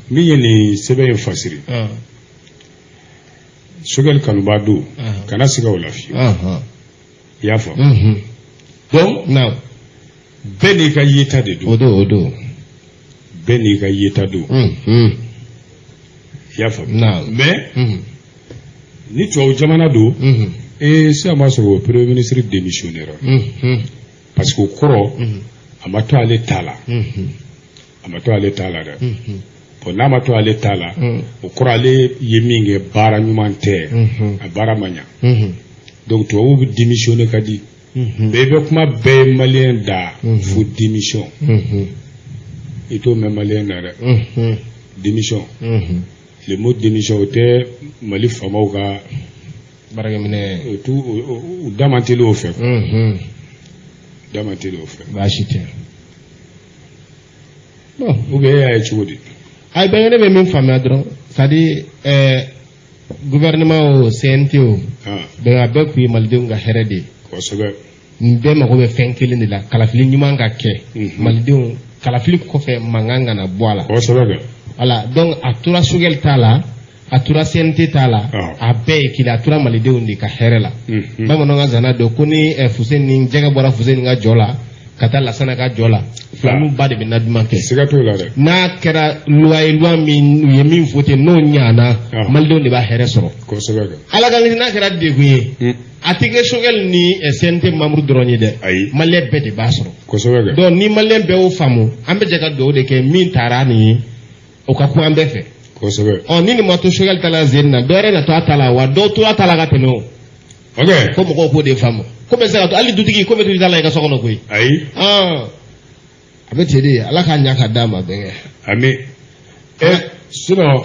min ye nin sɛbɛn in fasiri, Choguel kanubaa don, kana siga o la fiyewu. I y'a faamu? Donc bɛɛ n'i ka yeta de don. O don, o don. Bɛɛ n'i ka yeta don. I y'a faamu? Mais ni tubabu jamana don, ee, sisan b'a sɔrɔ o premier ministre démissionnaire, parce que o kɔrɔ a ma to ale ta la, a ma to ale ta la dɛ. Bon, n'a ma to ale ta la, o kɔrɔ ale ye min kɛ baara ɲuman tɛ, a baara ma ɲa. Donc tubabuw bɛ démissionner ka di bɛɛ, bɛ kuma bɛɛ ye malien da fo démission, i t'o mɛn malien da dɛ. Démission, le mot démission, o tɛ Mali faamaw ka baarakɛminɛ. O t'u u da man teli o fɛ, da man teli o fɛ. Baasi tɛ. Bon, ou bien e y'a ye cogo di? Ayi, bɛnkɛ, ne bɛ min faamuya dɔrɔn, c'est à dire gouvernement o, CNT o, bɛn a bɛɛ kun ye malidenw ka hɛrɛ de ye. Nin bɛɛ mago bɛ fɛn kelen de la, kalafili ɲuman ka kɛ, malidenw kalafili kɔfɛ mankan kana bɔ a la. Kosɛbɛ. Voilà, donc a tora Choguel t'a la, a tora CNT t'a la, a bɛɛ ye kelen, a tora malidenw de ka hɛrɛ la. Bamananw ka zana don ko ni Fuseni ni jɛgɛ bɔra Fuseni ka jɔ la, ka taa Lasana ka jɔ la, filaniw ba de bɛ na duman kɛ. Siga t'o la dɛ. N'a kɛra loi ye, loi min u ye min voté n'o ɲana, malidenw de b'a hɛrɛ sɔrɔ. Kosɛbɛ kɛ. Ala ka n'a kɛra degun ye, a tɛ kɛ Choguel ni CNT membre dɔrɔn ye dɛ. Ayi. Maliyɛn bɛɛ de b'a sɔrɔ. Kosɛbɛ kɛ. Donc ni maliyɛn bɛɛ y'o faamu, an bɛ jɛ ka dugawu de kɛ min taara nin ye, o ka kun an bɛɛ fɛ. Kosɛbɛ. Ɔ, ni nin ma to Choguel ta la zen na, dɔ wɛrɛ na to a ta la wa, dɔw tora a ta la ka tɛmɛ o. Ok. Ko mɔgɔw k'o de faamu. Ko bɛ se ka to hali dutigi ko bɛ to i ta la i ka so kɔnɔ koyi. Ayi. A bɛ ten de, Ala k'a ɲa ka d'a ma bɛnkɛ. Ami. Sinon.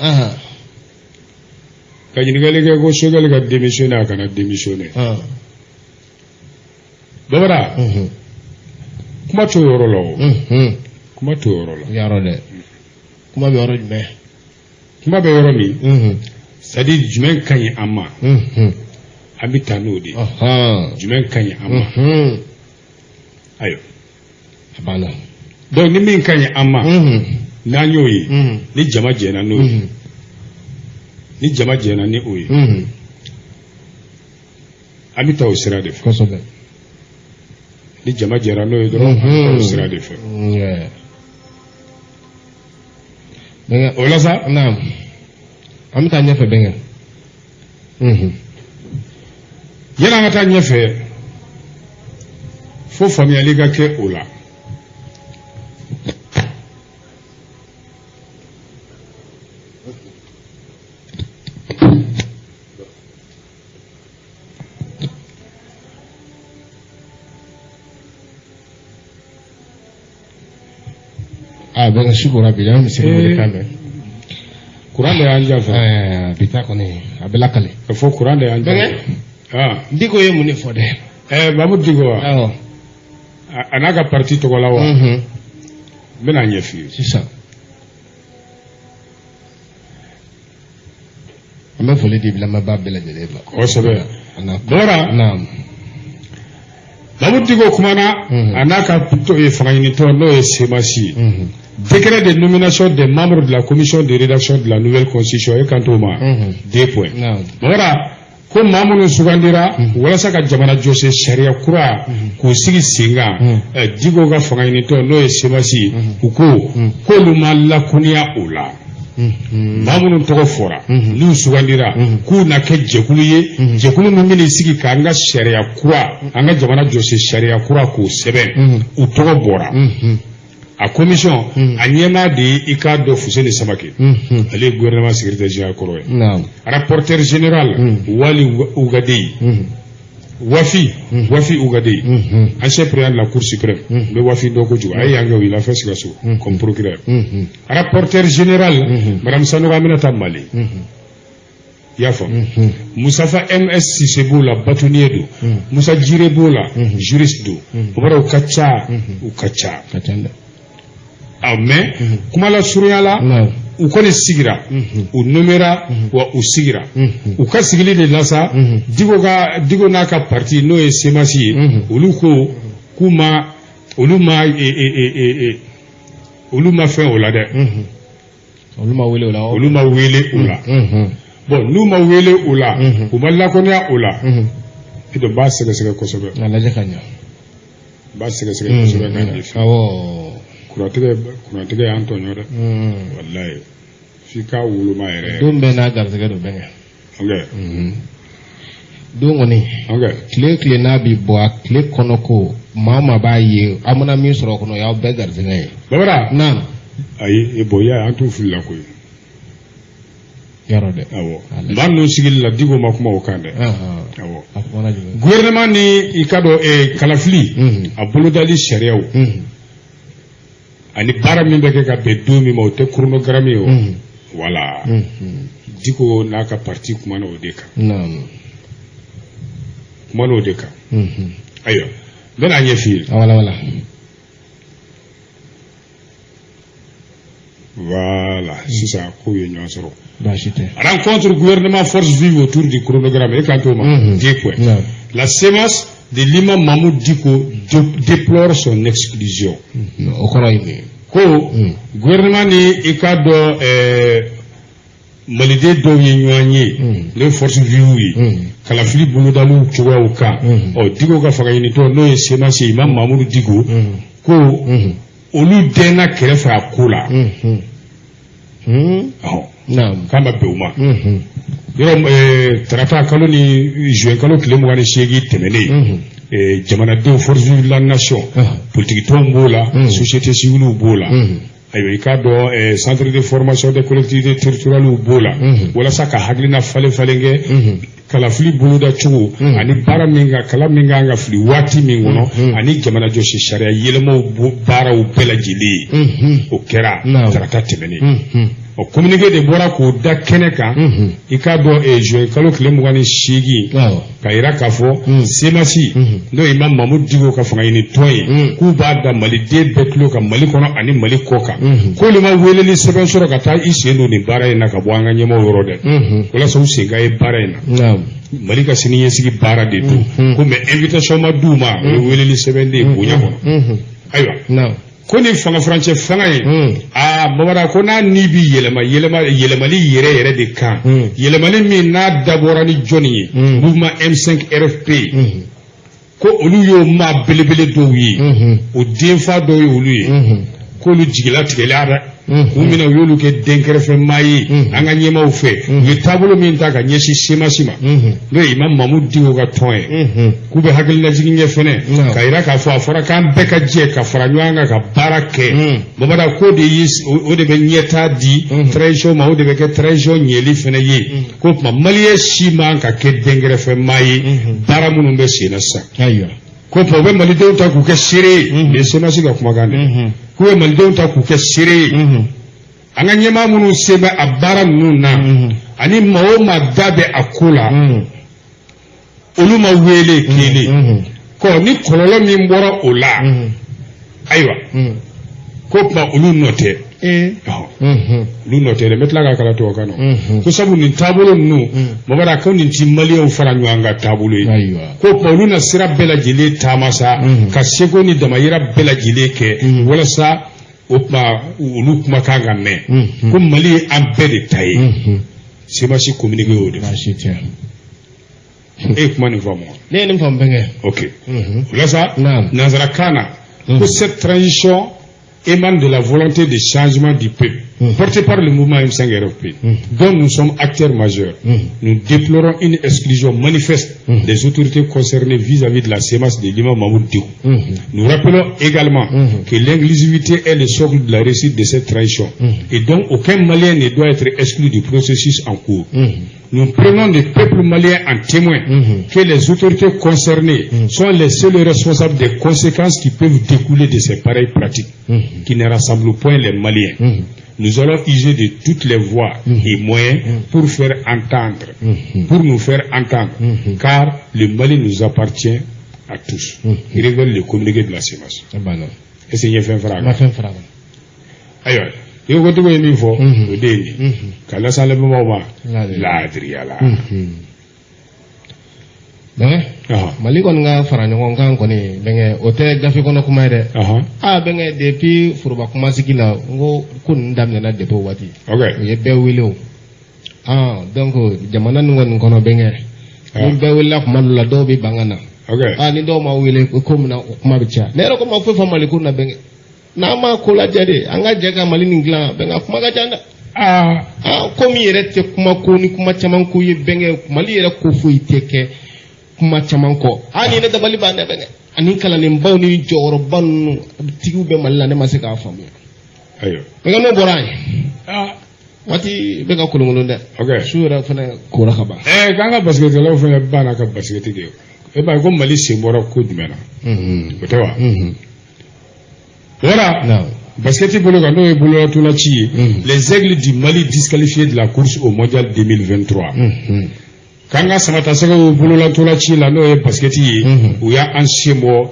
Ka ɲininkali kɛ ko Choguel ka démissionner, a kana démissionner. Babara. Kuma t'o yɔrɔ la o. Kuma t'o yɔrɔ la. Yɔrɔ dɛ. Kuma bɛ yɔrɔ jumɛn? Kuma bɛ yɔrɔ min, c'est à dire jumɛn ka ɲi an ma, an bɛ taa n'o de ye. Jumɛn ka ɲi an ma? Ayiwa. A banna. Donc ni min ka ɲi an ma, n'an y'o ye, ni jama jɛnna n'o ye, ni jama jɛnna ni o ye, an bɛ taa o sira de fɛ. Kosɛbɛ. Ni jama jɛra n'o ye dɔrɔn, an bɛ taa o sira de fɛ. O la sa. Naam. An bɛ taa ɲɛfɛ bɛnkɛ. Yanni an ka taa ɲɛfɛ, fo faamuyali ka kɛ o la. Ah, bɛnkɛ, su kora bi, an bɛ se k'o de kan mɛn. Kuran de y'an janfa. Bi ta kɔni a bɛ lakale. Ka fɔ kuran de y'an janfa. Bɛnkɛ. Diko ye mun de fɔ dɛ? Mamudu Diko wa? Awɔ. A n'a ka parti tɔgɔ la wa? N bɛna ɲɛf'i ye. Sisan. An bɛ foli di lamɛnbaa bɛɛ lajɛlen ma. Kosɛbɛ. Bɔra. Naam. Mamudu Diko kumana a n'a ka fangaɲinitɔn n'o ye CMAS ye. Décret de nomination des membres de la commission de rédaction de la nouvelle constitution, e kan t'o ma. Deux points. Bɔra ko maa minnu sugandira walasa ka jamana jɔsen sariya kura k'u sigi sen kan, Diko ka fangaɲinitɔn n'o ye CMAS ye, u ko k'olu ma lakɔniya o la. Maa minnu tɔgɔ fɔra n'u sugandira k'u na kɛ jɛkulu ye, jɛkulu min bɛn'i sigi k'an ka sariya kura, an ka jamana jɔsen sariya kura k'o sɛbɛn, u tɔgɔ bɔra. A commission a ɲɛmaa de ye i k'a dɔn Fuseni Samake, ale ye gouvernement secrétaire général kɔrɔ ye. Rapporteur général Wali Ugadeyi, Wafi Ugadeyi, ancien président de la Cour suprême, n bɛ Wafi dɔn kojugu, a ye yan kɛ, il a fait Sikaso comme procureur. Rapporteur général Madame Sanogo Aminata Male, i y'a faamu. Musafa MS Sise b'o la, bâtonnier don. Musa Jire b'o la, juriste don. O b'a u ka ca, u ka ca. Ah, mais kuma la surunya la, u kɔni sigira, u nommera wa, u sigira. U ka sigili de la sa, Diko ka Diko n'a ka parti n'o ye CMAS ye, olu ko k'u ma olu ma fɛn o la dɛ. Olu ma wele o la. Olu ma wele o la. Bon, n'u ma wele o la, u ma lakɔniya o la, e dɔn b'a sɛgɛsɛgɛ kosɛbɛ. A lajɛ ka ɲɛ. N b'a sɛgɛsɛgɛ kosɛbɛ k'a ɲɛfɔ. Awɔ. Kurantigɛ y'an tɔɲɔ dɛ. Walayi, f'i k'a woloma yɛrɛ. Don bɛɛ n'a garisɛgɛ don bɛnkɛ. Ok. Don kɔni. Ok. Tile tile n'a bi bɔ, a tile kɔnɔ ko maa o maa b'a ye, aw mana min sɔrɔ o kɔnɔ, o y'aw bɛɛ garisɛgɛ ye. Babara. Naam. Ayi, e bɔn, i y'a ye an t'u fili la koyi. Yɔrɔ dɛ. Awɔ. Maa ninnu sigili la, Diko ma kuma o kan dɛ. Awɔ. A kumana jumɛn? Gouvernement ni i ka dɔn kalafili a bolodali sariyaw ani baara min bɛ kɛ ka bɛn don min ma, o tɛ chronogramme ye o. Voilà. Diko n'a ka parti kumana o de kan. Naam. Kumana o de kan. Ayiwa, n bɛna ɲɛf'i ye. A wala wala. Voilà, sisan kow ye ɲɔgɔn sɔrɔ. Baasi tɛ. Rencontre gouvernement force vive autour du chronogramme, e kan t'o ma. Deux points. La CMAS de l'imam Mahmoud Dicko déplore son exclusion. O kɔrɔ ye mun ye? Ko gouvernement ni i k'a dɔn maliden dɔw ye ɲɔgɔn ye, n'o ye force vive ye. Kalafili bolodaliw cogoyaw kan. Ɔ, Diko ka fangaɲinitɔn, n'o ye CMAS, Imam Mamudu Diko, ko olu dɛnna kɛrɛfɛ a ko la. Ɔhɔn. K'a ma bɛn u ma. Yɔrɔ tarata kalo ni juin kalo tile 28 tɛmɛnen, jamanadenw, force de la nation, politique tɔnw b'o la, société civile b'o la, ayiwa, i k'a dɔn, centre de formation des collectivités territoriales b'o la, walasa ka hakilina falen falen kɛ kalafili boloda cogo ani baara min ka kala min kan ka fili waati min kɔnɔ, ani jamana jɔsi sariya yɛlɛmaw baaraw bɛɛ lajɛlen ye. O kɛra tarata tɛmɛnen. Ɔ, communiqué de bɔra k'o da kɛnɛ kan, i k'a dɔn, juin kalo tile 28, ka yira k'a fɔ CMAS, n'o ye Imam Mamudu Diko ka fanga ɲini tɔn ye, k'u b'a da maliden bɛɛ tulo kan, Mali kɔnɔ ani Mali kɔ kan, k'olu ma weleli sɛbɛn sɔrɔ ka taa i sen don nin baara in na ka bɔ an ka ɲɛmaaw yɔrɔ dɛ, walasa u sen ka ye baara in na. Mali ka sini ɲɛsigi baara de don ko, mais invitation ma d'u ma, o ye weleli sɛbɛn de ye bonya kɔnɔ. Ayiwa, ko ni fanga furancɛ fanga ye, aa Mamada, ko n'a ni bi yɛlɛma, yɛlɛma, yɛlɛmali yɛrɛ yɛrɛ de kan, yɛlɛmali min n'a dabɔra ni jɔnni ye? Mouvement M5 RFP, ko olu y'o maa belebele dɔw ye, o denfa dɔw ye olu ye, k'olu jigila tigɛla dɛ, k'u minɛ, u y'olu kɛ denkɛrɛfɛmaa ye an ka ɲɛmaaw fɛ. U ye taabolo min ta ka ɲɛsin CMAS ma, n'o ye Imam Mamudu Diko ka tɔn ye, k'u bɛ hakililajigin kɛ fɛnɛ, ka yira k'a fɔ a fɔra k'an bɛɛ ka jɛ ka fara ɲɔgɔn kan ka baara kɛ. Mamada, k'o de ye, o de bɛ ɲɛtaa di transition ma, o de bɛ kɛ transition ɲɛli fɛnɛ ye. K'o tuma malien si man ka kɛ denkɛrɛfɛmaa ye baara minnu bɛ sen na sisan. Ko tuma u bɛ malidenw ta k'u kɛ seere ye. Nin ye CMAS ka kumakan de ye, k'u bɛ malidenw ta k'u kɛ seere ye, an ka ɲɛmaa minnu sen bɛ a baara ninnu na, ani maa o maa da bɛ a ko la, olu ma wele kelen kɔ. Ni kɔlɔlɔ min bɔra o la, ayiwa, ko tuma olu nɔ tɛ, olu nɔ tɛ dɛ. N bɛ tila k'a kalan tubabukan na, ko sabu nin taabolo ninnu, Mamada, ko nin ti maliyɛnw fara ɲɔgɔn kan taabolo ye. Ko tuma olu na sira bɛɛ lajɛlen taama sa, ka seko ni damayira bɛɛ lajɛlen kɛ, walasa o tuma olu kumakan ka mɛn, ko Mali ye an bɛɛ de ta ye. CMAS communiqué y'o de fɔ. E ye kuma nin faamu wa? Ne ye nin faamu, bɛnkɛ. Ok, o la sa, nanzarakan na, ko cette transition émane de la volonté de changement du peuple, portée par le mouvement M5 RFP, dont nous sommes acteurs majeurs. Nous déplorons une exclusion manifeste des autorités concernées vis-à-vis de la CMAS de l'imam Mahmoud Dicko. Nous rappelons également que l'inclusivité est le socle de la réussite de cette transition et donc aucun Malien ne doit être exclu du processus en cours. Nous prenons le peuple malien en témoin que les autorités concernées sont les seuls responsables des conséquences qui peuvent découler de ces pareilles pratiques qui ne rassemblent point les Maliens. Nous allons user de toutes les voies et moyens pour faire entendre, pour nous faire entendre, car le Mali nous appartient à tous. Révèle le communiqué de la CMAS. Est-ce que fɛn fara a Ma kan? Fɛn fara a kan. Ayiwa, i ko Diko ye min fɔ, o de ye nin ye. Ka lase an lamɛnbagaw ma Laadiriya. laadiriya la. Bɛnkɛ, Mali kɔni ka fara ɲɔgɔn kan kɔni, bɛnkɛ, o tɛ gafe kɔnɔ kuma ye dɛ. Aa bɛnkɛ, depuis foroba kumasigi la, n ko ko ninnu daminɛna depuis o waati. U ye bɛɛ wele o. Ah, donc jamana nin kɔni kɔnɔ, bɛnkɛ, ni bɛɛ welela kuma dɔ la, dɔw bɛ ban ka na. Ah, ni dɔw ma wele ko min na, o kuma bɛ caya. Ne yɛrɛ ko ma foyi fɔ Mali ko na, bɛnkɛ. N'an ma ko lajɛ de, an ka jɛ ka Mali nin dilan, bɛnkɛ, a kuma ka ca dɛ. Ah, ko min yɛrɛ tɛ kuma ko ni kuma caman ko ye, bɛnkɛ, Mali yɛrɛ ko foyi tɛ kɛ kuma caman kɔ. Ah, ni ne dabali ban dɛ, bɛnkɛ. Ani kalandenbaw ni jɔyɔrɔba ninnu tigiw bɛ Mali la, ne ma se k'a faamuya. Bɛnkɛ, n'o bɔra yen, waati bɛ ka kolonkolon dɛ. Su yɛrɛ fana kora ka ban. K'an ka basikɛtikɛlaw fana banna ka basikɛti kɛ. E b'a ye ko Mali sen bɔra ko jumɛn na? O tɛ wa? Voilà. Basket bolo kan, n'o ye bololatolanci ye. Les Aigles du Mali disqualifiés de la course au mondial 2023. K'an ka samatasɛgɛw bololatolanci la, n'o ye basket ye, u y'an sen bɔ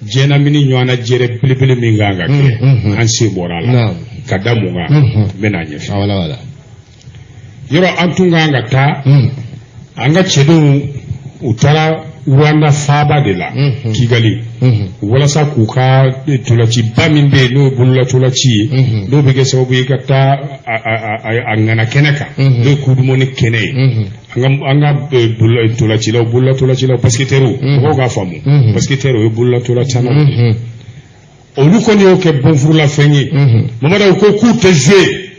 diɲɛlamini ɲɔgɔnna jɛrɛ belebele min kan ka kɛ, an sen bɔra a la. Ka da mun kan? N bɛ n'a ɲɛfɔ. Ah, voilà, voilà. Yɔrɔ an tun kan ka taa, an ka cɛdenw u taara Rwanda faaba de la, Kigali, walasa k'u ka ntolaciba min bɛ yen, n'o ye bololatolaci ye, n'o bɛ kɛ sababu ye ka taa a ŋana kɛnɛ kan, n'o ye coupe du monde kɛnɛ ye. An ka ntolacilaw, bololatolacilaw, basketteurs, mɔgɔw k'a faamu, basketteur, o ye bololatolacannaw ye. Olu kɔni y'o kɛ bɔnfurulafɛn ye. Mamadu ko k'u tɛ jouer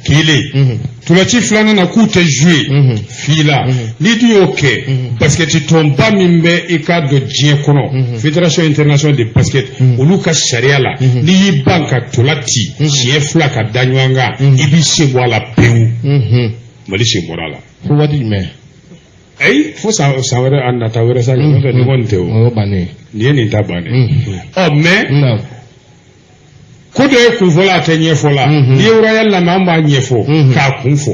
kelen, tolaci filanan na, k'u tɛ jouer fila. N'i dun y'o kɛ, basket tɔnba min bɛ i k'a dɔn diɲɛ kɔnɔ, Fédération internationale de basket, olu ka sariya la, n'i y'i ban ka tola ci siɲɛ 2 ka da ɲɔgɔn kan, i b'i sen bɔ a la pewu. Mali sen bɔra a la. Fo waati jumɛn? Ayi, fo san wɛrɛ, a nata wɛrɛ sa, n'o tɛ nin kɔni tɛ o. O y'o bannen. Nin ye nin ta bannen. Ɔ, mais ko dɔ ye kunfɔla, a tɛ ɲɛfɔ la. N'i ye Royal lamɛn, an b'a ɲɛfɔ k'a kun fɔ.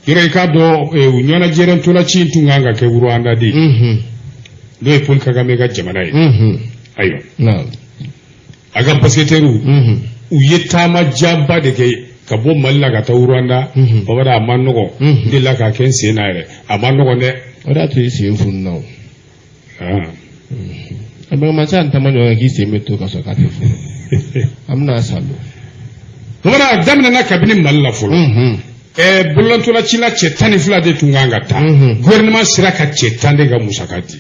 Yɔrɔ, i k'a dɔn, u ɲɛnajɛrɛ ntolaci in tun kan ka kɛ Rwanda de ye, n'o ye Paul Kagame ka jamana ye. Ayiwa, a ka basketteurs, u ye taama janba de kɛ ka bɔ Mali la ka taa Rwanda. Babada, a ma nɔgɔn. N delila k'a kɛ n sen na yɛrɛ, a ma nɔgɔn dɛ. O de y'a to i sen fununa o. A bɛ masa n taama ɲɔgɔn k'i sen bɛ to ka sɔrɔ k'a tɛ funu. An bɛna sa don. Babada, a daminɛna kabini Mali la fɔlɔ. Bololantolacila cɛ 12 de tun kan ka taa. Gouvernement sera ka cɛ 10 de ka musaka di.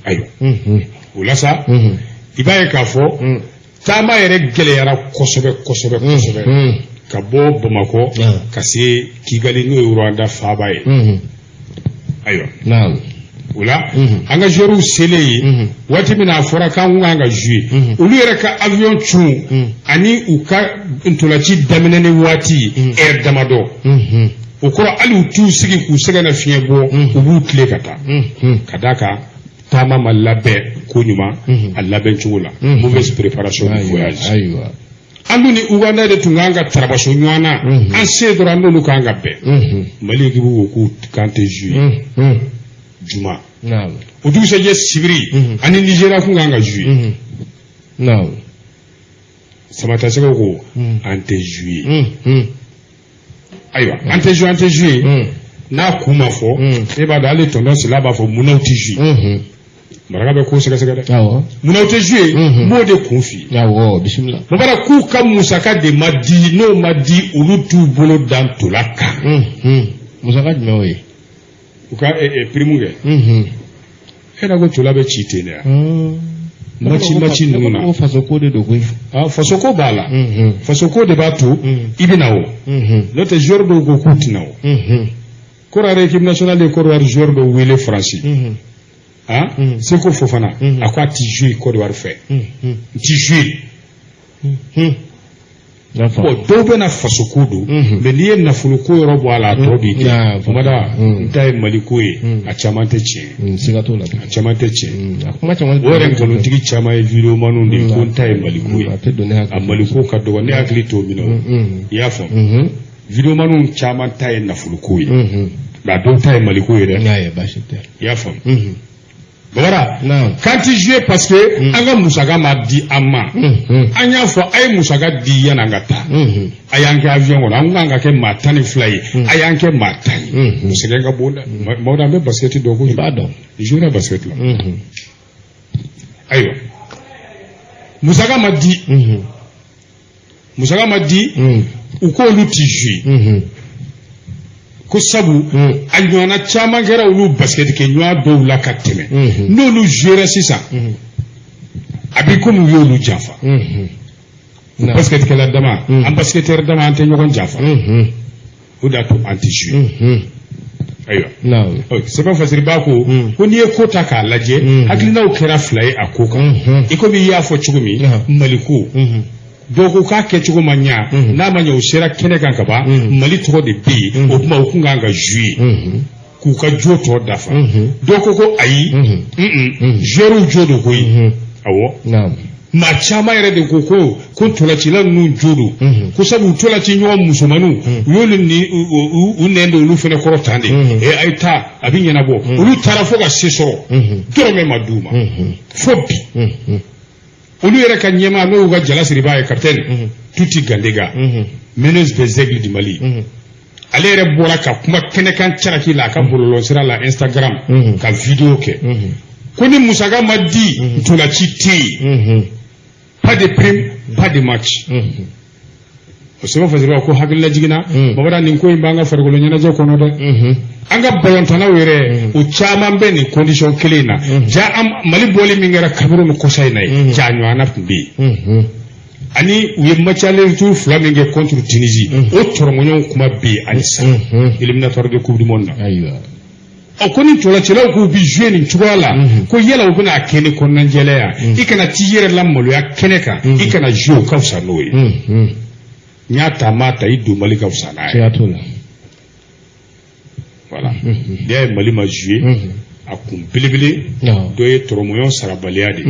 Ayiwa, o la sa, i b'a ye k'a fɔ taama yɛrɛ gɛlɛyara kosɛbɛ kosɛbɛ kosɛbɛ, ka bɔ Bamakɔ ka se Kigali, n'o ye Rwanda faaba ye. Ayiwa, o la, an ka joueurs selen yen, waati min na a fɔra k'an kan ka jouer, olu yɛrɛ ka avion cun ani u ka ntolaci daminɛ ni waati heure damadɔ, o kɔrɔ hali u t'u sigi k'u sɛgɛn na fiɲɛ bɔ, u b'u tile ka taa, ka d'a kan taama ma labɛn ko ɲuman, a labɛn cogo la, mauvaise préparation du voyage. An dun ni Uganda de tun kan ka tarabaso ɲɔgɔn na, an se dɔrɔn an n'olu kan ka bɛn. Mali équipe ko k'u kan tɛ jouer juma. O dugusɛjɛ sibiri, ani Nigéria kun kan ka jouer. Samatasɛgɛw ko an tɛ jouer. Ayiwa, an tɛ jouer, an tɛ jouer, n'a kun ma fɔ, e b'a dɔn, hali tonton Sila b'a fɔ munnaw tɛ jouer. Maraka bɛ ko sɛgɛsɛgɛ dɛ. Munnaw tɛ jouer, n b'o de kun f'i ye. Awɔ, bisimila. Mabara k'u ka musaka de ma di, n'o ma di, olu t'u bolo dan tola kan. Musaka jumɛn o ye? U ka prime kɛ. E na ko tola bɛ ci ten de yan. Match match ninnu na. Ko faso ko de don koyi. Ah, faso ko b'a la. Faso ko de b'a to i bɛ na o. N'o tɛ, joueur dɔw ko k'u tɛna o. Côte d'Ivoire, équipe nationale de Côte d'Ivoire, joueur dɔw wele Faransi. Ah, Seko Fofana, a ko a ti jouer Côte d'Ivoire fɛ. N ti jouer. Bon, dɔw bɛ na faso ko don, mais n'i ye nafolo ko yɔrɔ bɔ a la, a tɔ b'i kɛ. Kumada, n ta ye Mali ko ye, a caman tɛ tiɲɛ. Siga t'o la. A caman tɛ tiɲɛ. A kuma caman. O yɛrɛ nkalontigi caman ye videomaniw de ye, ko n ta ye Mali ko ye. A tɛ don ne hakili. A Mali ko ka dɔgɔ, ne hakili t'o minɛ o. I y'a faamu? Videomaniw caman ta ye nafolo ko ye. Mais a dɔw ta ye Mali ko ye dɛ. N'a ye baasi tɛ. I y'a faamu? Babara, k'an ti jouer parce que an ka musaka ma di an ma. An y'a fɔ a ye musaka di yan'an ka taa. A y'an kɛ avion kɔnɔ, an kan ka kɛ maa 12 ye. A y'an kɛ maa 10 ye. O sɛgɛn ka bon dɛ. Mawuda, an bɛ basket dɔn kojugu. I b'a dɔn. Jouer basket la. Ayiwa, musaka ma di. Musaka ma di, u k'olu ti jouer. Ko sabu a ɲɔgɔnna caman kɛra olu basket kɛ ɲɔgɔn dɔw la ka tɛmɛ. N'olu jouera sisan, a bɛ komi u y'olu janfa. Basket kɛla dama, an basketteur dama, an tɛ ɲɔgɔn janfa. O de y'a to an tɛ jouer. Ayiwa, sɛbɛn fasiriba ko ko n'i ye ko ta k'a lajɛ, hakilinaw kɛra fila ye a ko kan. I komi i y'a fɔ cogo min, Mali ko, dɔw ko k'a kɛcogo ma ɲa. N'a ma ɲa, u sera kɛnɛ kan ka ban, Mali tɔgɔ de bɛ yen, o tuma u kun kan ka jouer k'u ka jo tɔ dafa. Dɔw ko ko ayi, joueurs jo don koyi. Awɔ, maa caman yɛrɛ de ko ko ko ntolacila ninnu jo don, ko sabu u tolaci ɲɔgɔn musomaninw, u y'olu ni u nɛn don olu fana kɔrɔ tan de. Ɛ, a ye taa, a bɛ ɲɛnabɔ. Olu taara fo ka se sɔrɔ, dɔrɔmɛ ma d'u ma fo bi. Olu yɛrɛ ka ɲɛmaa, n'o y'u ka jala siribaa ye, capitaine Tuti Gandega, meneuse des Aigles du Mali. Ale yɛrɛ bɔra ka kuma kɛnɛkan caraki la a ka bɔlɔlɔsira la, Instagram, ka vidéo kɛ ko ni musaka ma di, ntolaci tɛ yen, pas de prime, pas de match. O sɛbɛn fasiriba ko hakilila jiginna. Babada, nin ko in b'an ka farikolo ɲɛnajɛ kɔnɔ dɛ. An ka balontannaw yɛrɛ, o caman bɛ nin condition kelen in na. Ja an Mali bɔli min kɛra Cameroun kɔsa in na ye, ja ɲɔgɔnna tun bɛ yen. Ani u ye match aller-retour fila min kɛ contre Tunisie, o tɔrɔmɔɲɔgɔnw kuma bɛ yen halisa, éliminatoire de Coupe du monde na. Ɔ, ko ni ntolacilaw k'u bɛ jouer nin cogoya la, ko yala u bɛna kɛ ni kɔnɔnajɛlenya? I kana t'i yɛrɛ lamaloya kɛnɛ kan, i kana jouer, o ka fisa n'o ye. N y'a ta, n m'a ta, i donbali ka fisa n'a ye. Siga t'o la. Voilà, n'i y'a ye Mali ma jouer, a kun belebele dɔ ye tɔrɔmɔɲɔn sarabaliya de ye.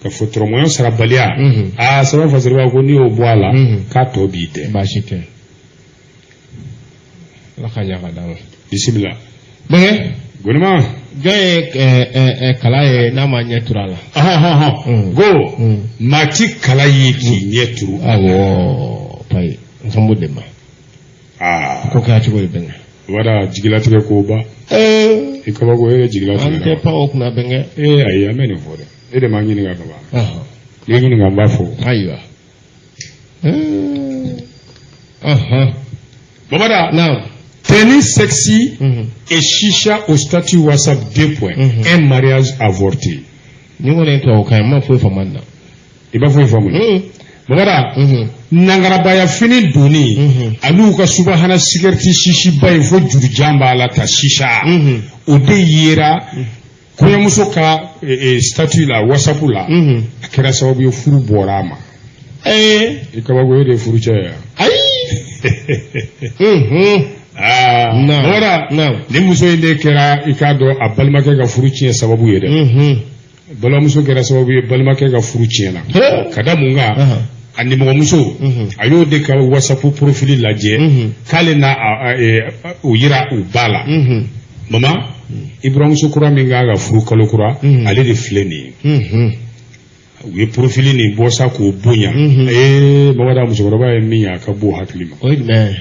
Ka fɔ tɔrɔmɔɲɔn sarabaliya, aa, sɛbɛn fasiriba ko n'i y'o bɔ a la, k'a tɔ b'i dɛ. Baasi tɛ, Ala ka ɲa ka d'an ma. Bisimila. Bɛnkɛ. Gonima. Jɔn ye kala ye n'a ma ɲɛ turu a la? Ɔhɔn, go maa ti kala ye k'i ɲɛ turu. Awɔ, payi n kan b'o de ma. Aa. Ko kɛra cogo di, bɛnkɛ? Wala jigilatigɛ koba. I kabako, e ye jigilatigɛ. An tɛ pan o kunna, bɛnkɛ. Ee ayi, an bɛ nin fɔ dɛ. E de m'an ɲininka ka ban. N'i ye ɲininka, n b'a fɔ. Ayiwa. Babada. Naam. Tenue sexy et chicha au statut WhatsApp, deux points. Un mariage avorté. Ni kɔni ye tubabukan ye, n ma foyi faamu nin na. I b'a foyi faamu. Babada, nangarabaya fini donni ani ka subahana sigɛriti sisiba ye fo jurujan b'a la ta sisa, o de yera kɔɲɔmuso ka statut la WhatsApp la. A kɛra sababu ye, furu bɔra a ma. I kabako, e de ye furucɛ ye. Ayi. Aa, Babada, ni muso in de kɛra, i k'a dɔn, a balimakɛ ka furu tiɲɛ sababu ye dɛ. Balimamuso kɛra sababu ye, balimakɛ ka furu tiɲɛna. Ka da mun kan? A nimɔgɔmuso, a y'o de ka WhatsApp profil lajɛ k'ale n'a o yira u ba la: mama, i buramuso kura min kan ka furu kalo kura, ale de filɛ nin ye. U ye profil nin bɔ sa k'o bonya. Ee Mamada, musokɔrɔba ye min ye, a ka bon hakili ma. O ye jumɛn ye?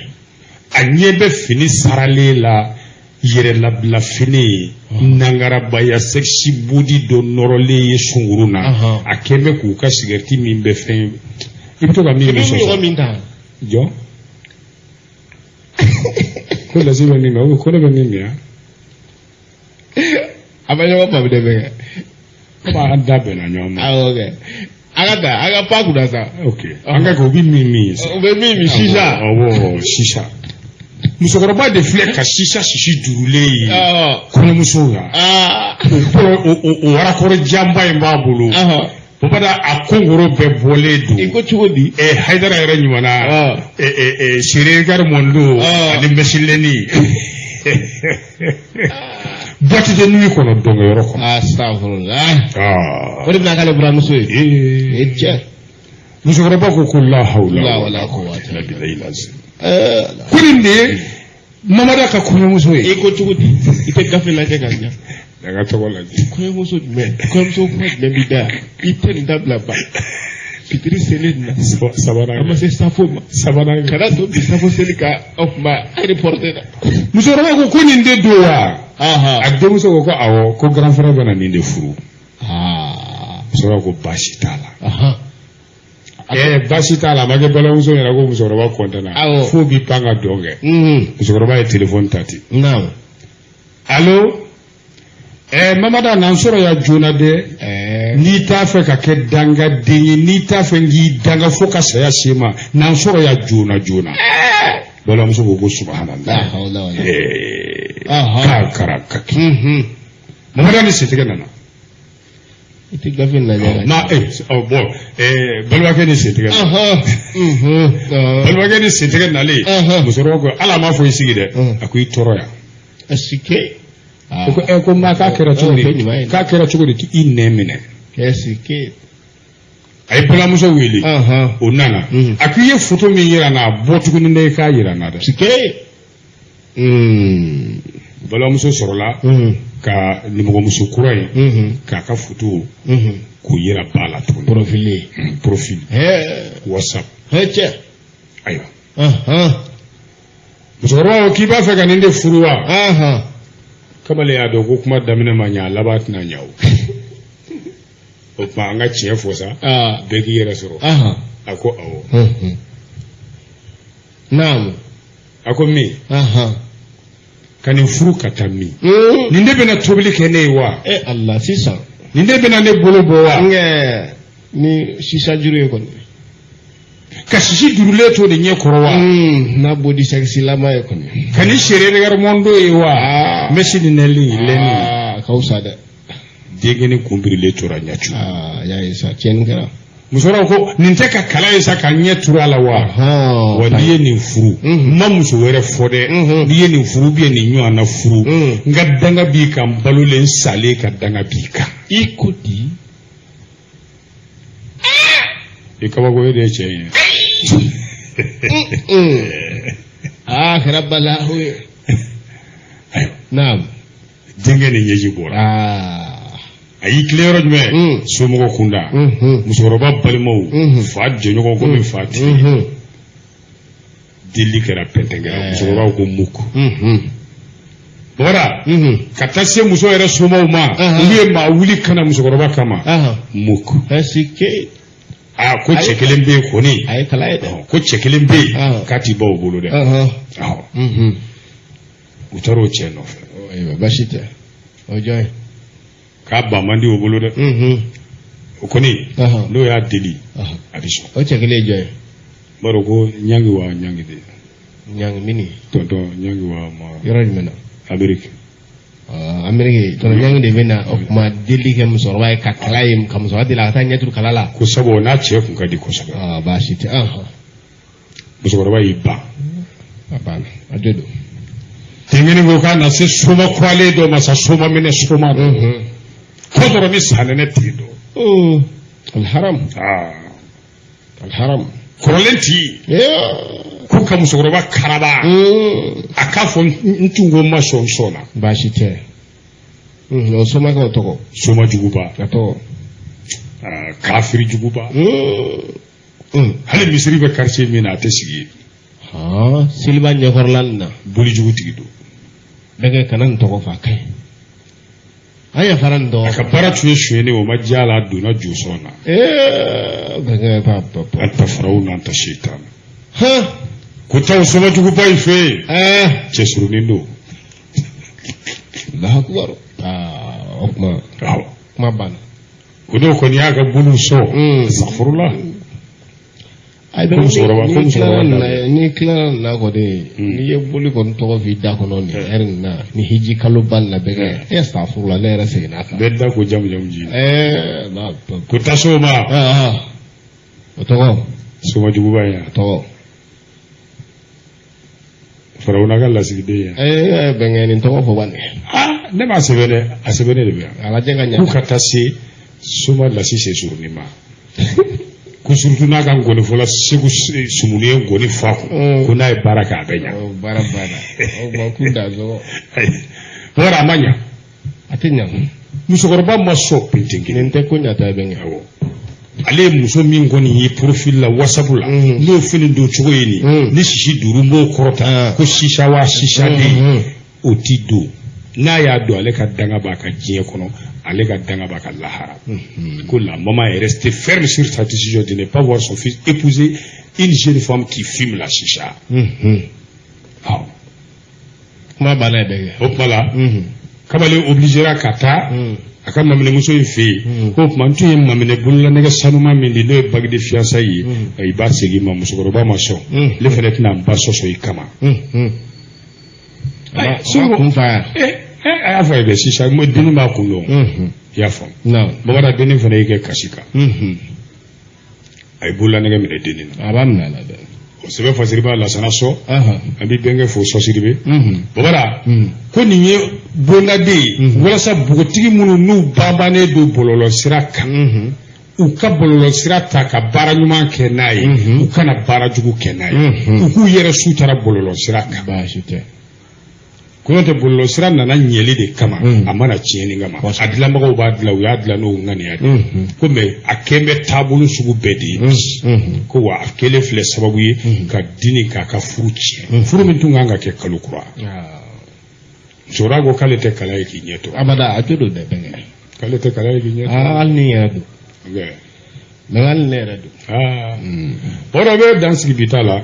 A ɲɛ bɛ fini saralen la, yɛrɛlabila fini, nangarabaya sexy body dɔ nɔrɔlen ye sunkurun na. A kɛn bɛ k'u ka sigɛriti min bɛ fɛn, i bɛ to ka min min sɔsɔ min ta. Jɔ ko lasi bɛ min min, ko ne bɛ min min. A bɛ ɲɔgɔn faamu dɛ, bɛnkɛ. Komi an da bɛnna ɲɔgɔn ma. Awɔ kɛ, a ka ta, a ka pan kunna sa. Ok, an ka kɛ, u bɛ min min sa. U bɛ min min sisa. Awɔ, sisa. Musokɔrɔba de filɛ ka sisa sisi jurulen ye kɔɲɔmusow la. O warakɔrɔ janba in b'a bolo. Babada, a kongoro bɛɛ bɔlen don. I ko cogo di? Hayidara yɛrɛ ɲumanna, Serekari Mɔndo ani Mɛsileni, boîte de nuit kɔnɔ, dɔnkɛyɔrɔ kɔnɔ. Astafurlah. O de bɛna k'ale buramuso ye. Ee cɛ. Musokɔrɔba ko la hawla wala quwwata illa billahi lazim. Ko nin de ye Mamada ka kɔɲɔmuso ye. I ko cogo di? I tɛ gafe lajɛ ka ɲɛ. A ka tɔgɔ lajɛ. Kɔɲɔmuso jumɛn? Kɔɲɔmuso kuma jumɛn b'i da? I tɛ nin dabila ba. Fitiri selen na. Sabanan. An ma se safo ma. Sabanan. Kana to bi safo seli ka aw kuma a reporter la. Musokɔrɔba ko nin de don wa? A denmuso ko awɔ, ko grand frère bɛna nin de furu. Musokɔrɔba ko baasi t'a la. Baasi t'a la, a ma kɛ balimamuso ɲɛna ko musokɔrɔba kɔntana. F'o b'i pan ka dɔn kɛ. Musokɔrɔba ye téléphone ta ten. Allo? Mamada, n'an sɔrɔ ya joona dɛ. N'i t'a fɛ ka kɛ dangaden ye, n'i t'a fɛ n k'i danga fo ka saya se ma, n'an sɔrɔ ya joona joona. Balimamuso ko subhanallah. K'a kara kaki. Mamada ni sentigɛ nana. I tɛ gafe lajɛ. Na bon, balimakɛ ni sentigɛ. Balimakɛ ni sentigɛ nalen, musokɔrɔba ko ala m'a fɔ i sigi dɛ. A ko i tɔɔrɔ yan. Asike. O ko ko maa, k'a kɛra cogo di? K'a kɛra cogo di k'i nɛn minɛ? Asike. A ye balimamuso wele. O nana. A ko i ye foto min yira n na, a bɔ tuguni dɛ, i k'a yira n na dɛ. Asike. Balimamuso sɔrɔla ka nimɔgɔmuso kura ye k'a ka foto k'o yira ba la tuguni. Profil. Profil. WhatsApp. Cɛ. Ayiwa. Musokɔrɔba ko k'i b'a fɛ ka nin de furu wa? Kamalen y'a dɔn ko kuma daminɛ ma ɲɛ, a laban tɛna ɲɛ o. O tuma an ka tiɲɛ fɔ sa, bɛɛ k'i yɛrɛ sɔrɔ. A ko awɔ. Naamu. A ko min? Ka nin furu ka taa min? Nin de bɛna tobili kɛ ne ye wa? E Ala sisan. Nin de bɛna ne bolo bɔ wa? Ni sisa juru ye kɔni. Ka sisi durulen to nin ɲɛ kɔrɔ wa? N'a body sexy-lama ye kɔni. Ka nin sere regardement ye wa? Mɛsi ni nɛli lɛni. A ka fisa dɛ. Denkɛnin kun birilen tora ɲɛcu. Aa y'a ye sa, tiɲɛni kɛra. Musokɔrɔba ko nin tɛ ka kala ye sa ka ɲɛ turu a la wa? Wa n'i ye nin furu, n ma muso wɛrɛ fɔ dɛ, n'i ye nin furu ou bien nin ɲɔgɔnna furu, n ka danga b'i kan, balolen salen ka danga b'i kan. I ko di? I kabako ye de ye cɛ ye. Aa kɛra balahu ye. Naam. Denkɛ ni ɲɛji bɔra. A y'i tilen yɔrɔ jumɛn? Somɔgɔ kunda, musokɔrɔba balimaw, fa jɛɲɔgɔn komi fa tigi. Deli kɛra pɛntɛn kɛra, musokɔrɔba ko muk. Bɔra ka taa se muso yɛrɛ somaw ma, olu ye maa wuli ka na musokɔrɔba kama. Muk. Aa ko cɛ kelen bɛ yen kɔni. A ye kala ye dɛ. Ko cɛ kelen bɛ yen k'a t'i ban o bolo dɛ. U taara o cɛ nɔfɛ. Ayiwa baasi tɛ. O jɔn ye? K'a ban man di o bolo dɛ. O kɔni n'o y'a deli a bɛ sɔn. O cɛ kelen ye jɔn ye? N b'a dɔn ko ɲangi wa ɲangi de. Ɲangi mini? Tonton ɲangi wa ma. Yɔrɔ jumɛn na? Amérique. Amérique tonton ɲangi de bɛ na o kuma deli kɛ musokɔrɔba ye ka kala ye ka musokɔrɔba deli a ka taa ɲɛturu kala la. Ko sabu o n'a cɛ kun ka di kosɛbɛ. Baasi tɛ. Musokɔrɔba y'i ban. A banna a jo don. Denkɛnin ko k'a na se soma kuralen dɔ ma sa, soma minɛ soma dɔ. Ko dɔrɔn ni sanɛnɛ tigi dɔ. Alharam. Alharam. Kɔrɔlen ti. Ko ka musokɔrɔba karaba. A k'a fɔ n tun ko n ma sɔn sɔn na. Baasi tɛ. O somakɛw tɔgɔ. Soma juguba. A tɔgɔ. Kafiri juguba. Hali misiri bɛ quartier min na a tɛ sigi yen. Seliba ɲɛkɔrɔla nin na. Boli jugu tigi don. Bɛnkɛ kana nin tɔgɔ fɔ a ka ɲi. An yafara nin tɔgɔ. A ka baara tun ye sonyɛni o ma diya a la, a donna josɔn na. Bɛnkɛ pa pa pa. An ta faraw n'an ta setan. Ko taa soma juguba in fɛ yen. Cɛ surunin don. Allahu akbar. O kuma. Awɔ. Kuma banna. O dɔw kɔni y'a ka boliw sɔn. Safurula. Ayi Ko musokɔrɔba ko musokɔrɔba da bɛ. N'i tilara nin na kɔni, n'i ye boli kɔni tɔgɔ f'i da kɔnɔ nin ɛri nin na ni hiji kalo ba nin na bɛɛ kɛ e safurula ne yɛrɛ seginna a kan. Bɛɛ da ko jamu jamu ji. Ɛɛ Ko taa s'o ma. O tɔgɔ. Soma juguba in. O tɔgɔ. Farawuna ka lasigiden ye. Ee bɛnkɛ nin tɔgɔ fɔ bani. Aa ne m'a sɛbɛn dɛ, a sɛbɛnnen de bɛ yan. A lajɛ ka ɲɛ. K'u ka taa se soma lasi se surunin ma. Ko surtout n'a ka ngɔnifɔla Segu Sumuni ye ngɔni fɔ a kun. Ko n'a ye baara kɛ a bɛ ɲa. O baara banna. O ma k'u da sɔgɔ. Wɔrɔ a ma ɲa. A tɛ ɲa. Musokɔrɔba ma sɔn penten kelen. Nin tɛ ko ɲata ye bɛnkɛ. Awɔ. Ale ye muso min kɔni ye profil la WhatsApp la, n'o fini don cogo ye nin, ni sisi duuru m'o kɔrɔta, ko sisa wa sisa den, o ti don. N'a y'a don, ale ka danga b'a ka diɲɛ kɔnɔ, ale ka danga b'a ka lahara. Ko la maman est restée ferme sur sa décision de ne pas voir son fils épouser une jeune femme qui fume la chicha. Awɔ. Kuma banna ye bɛnkɛ. O tuma la, kamalen obligera ka taa a ka maminɛmuso in fɛ yen. K'o tuma n tun ye maminɛ bololanɛgɛ sanuma min di, n'o ye bague de fiançailles ye, i b'a segin ma. Musokɔrɔba ma sɔn. Ne fana tɛna n ba sɔsɔ i kama. Kun fa yan. A y'a fɔ a ye dɛ, sisan dennin b'a kun dɔn. I y'a faamu. Bamanan dennin fana y'i kɛ kasi kan. A ye bololanɛgɛ minɛ dennin na. A b'a minɛ a la dɛ. O sɛbɛn fasiriba Lasana Sɔ. An bɛ bɛnkɛ fo Sɔ Sidibe. Babara ko nin ye bondaden ye walasa npogotigi minnu n'u banbannen don bɔlɔlɔ sira kan, u ka bɔlɔlɔ sira ta ka baara ɲuman kɛ n'a ye, u kana baara jugu kɛ n'a ye, u k'u yɛrɛ sutura bɔlɔlɔ sira kan. Baasi tɛ. Ko n'o tɛ bɔlɔlɔsira nana ɲɛli de kama, a ma na tiɲɛni kama. A dilanbagaw b'a dilan, u y'a dilan n'o ŋaniya de ye. Ko mais a kɛn bɛ taabolo sugu bɛɛ de ye bi. Ko wa a kɛlen filɛ sababu ye ka dini k'a ka furu tiɲɛ, furu min tun kan ka kɛ kalo kura. Musokɔrɔba ko k'ale tɛ kala ye k'i ɲɛ to. Abada, a tɛ don dɛ, bɛnkɛ. K'ale tɛ kala ye k'i ɲɛ to. Aa, hali ni yɛrɛ don. Mɛ hali ne yɛrɛ don. Aa, o yɔrɔ bɛ dan sigi bi ta la.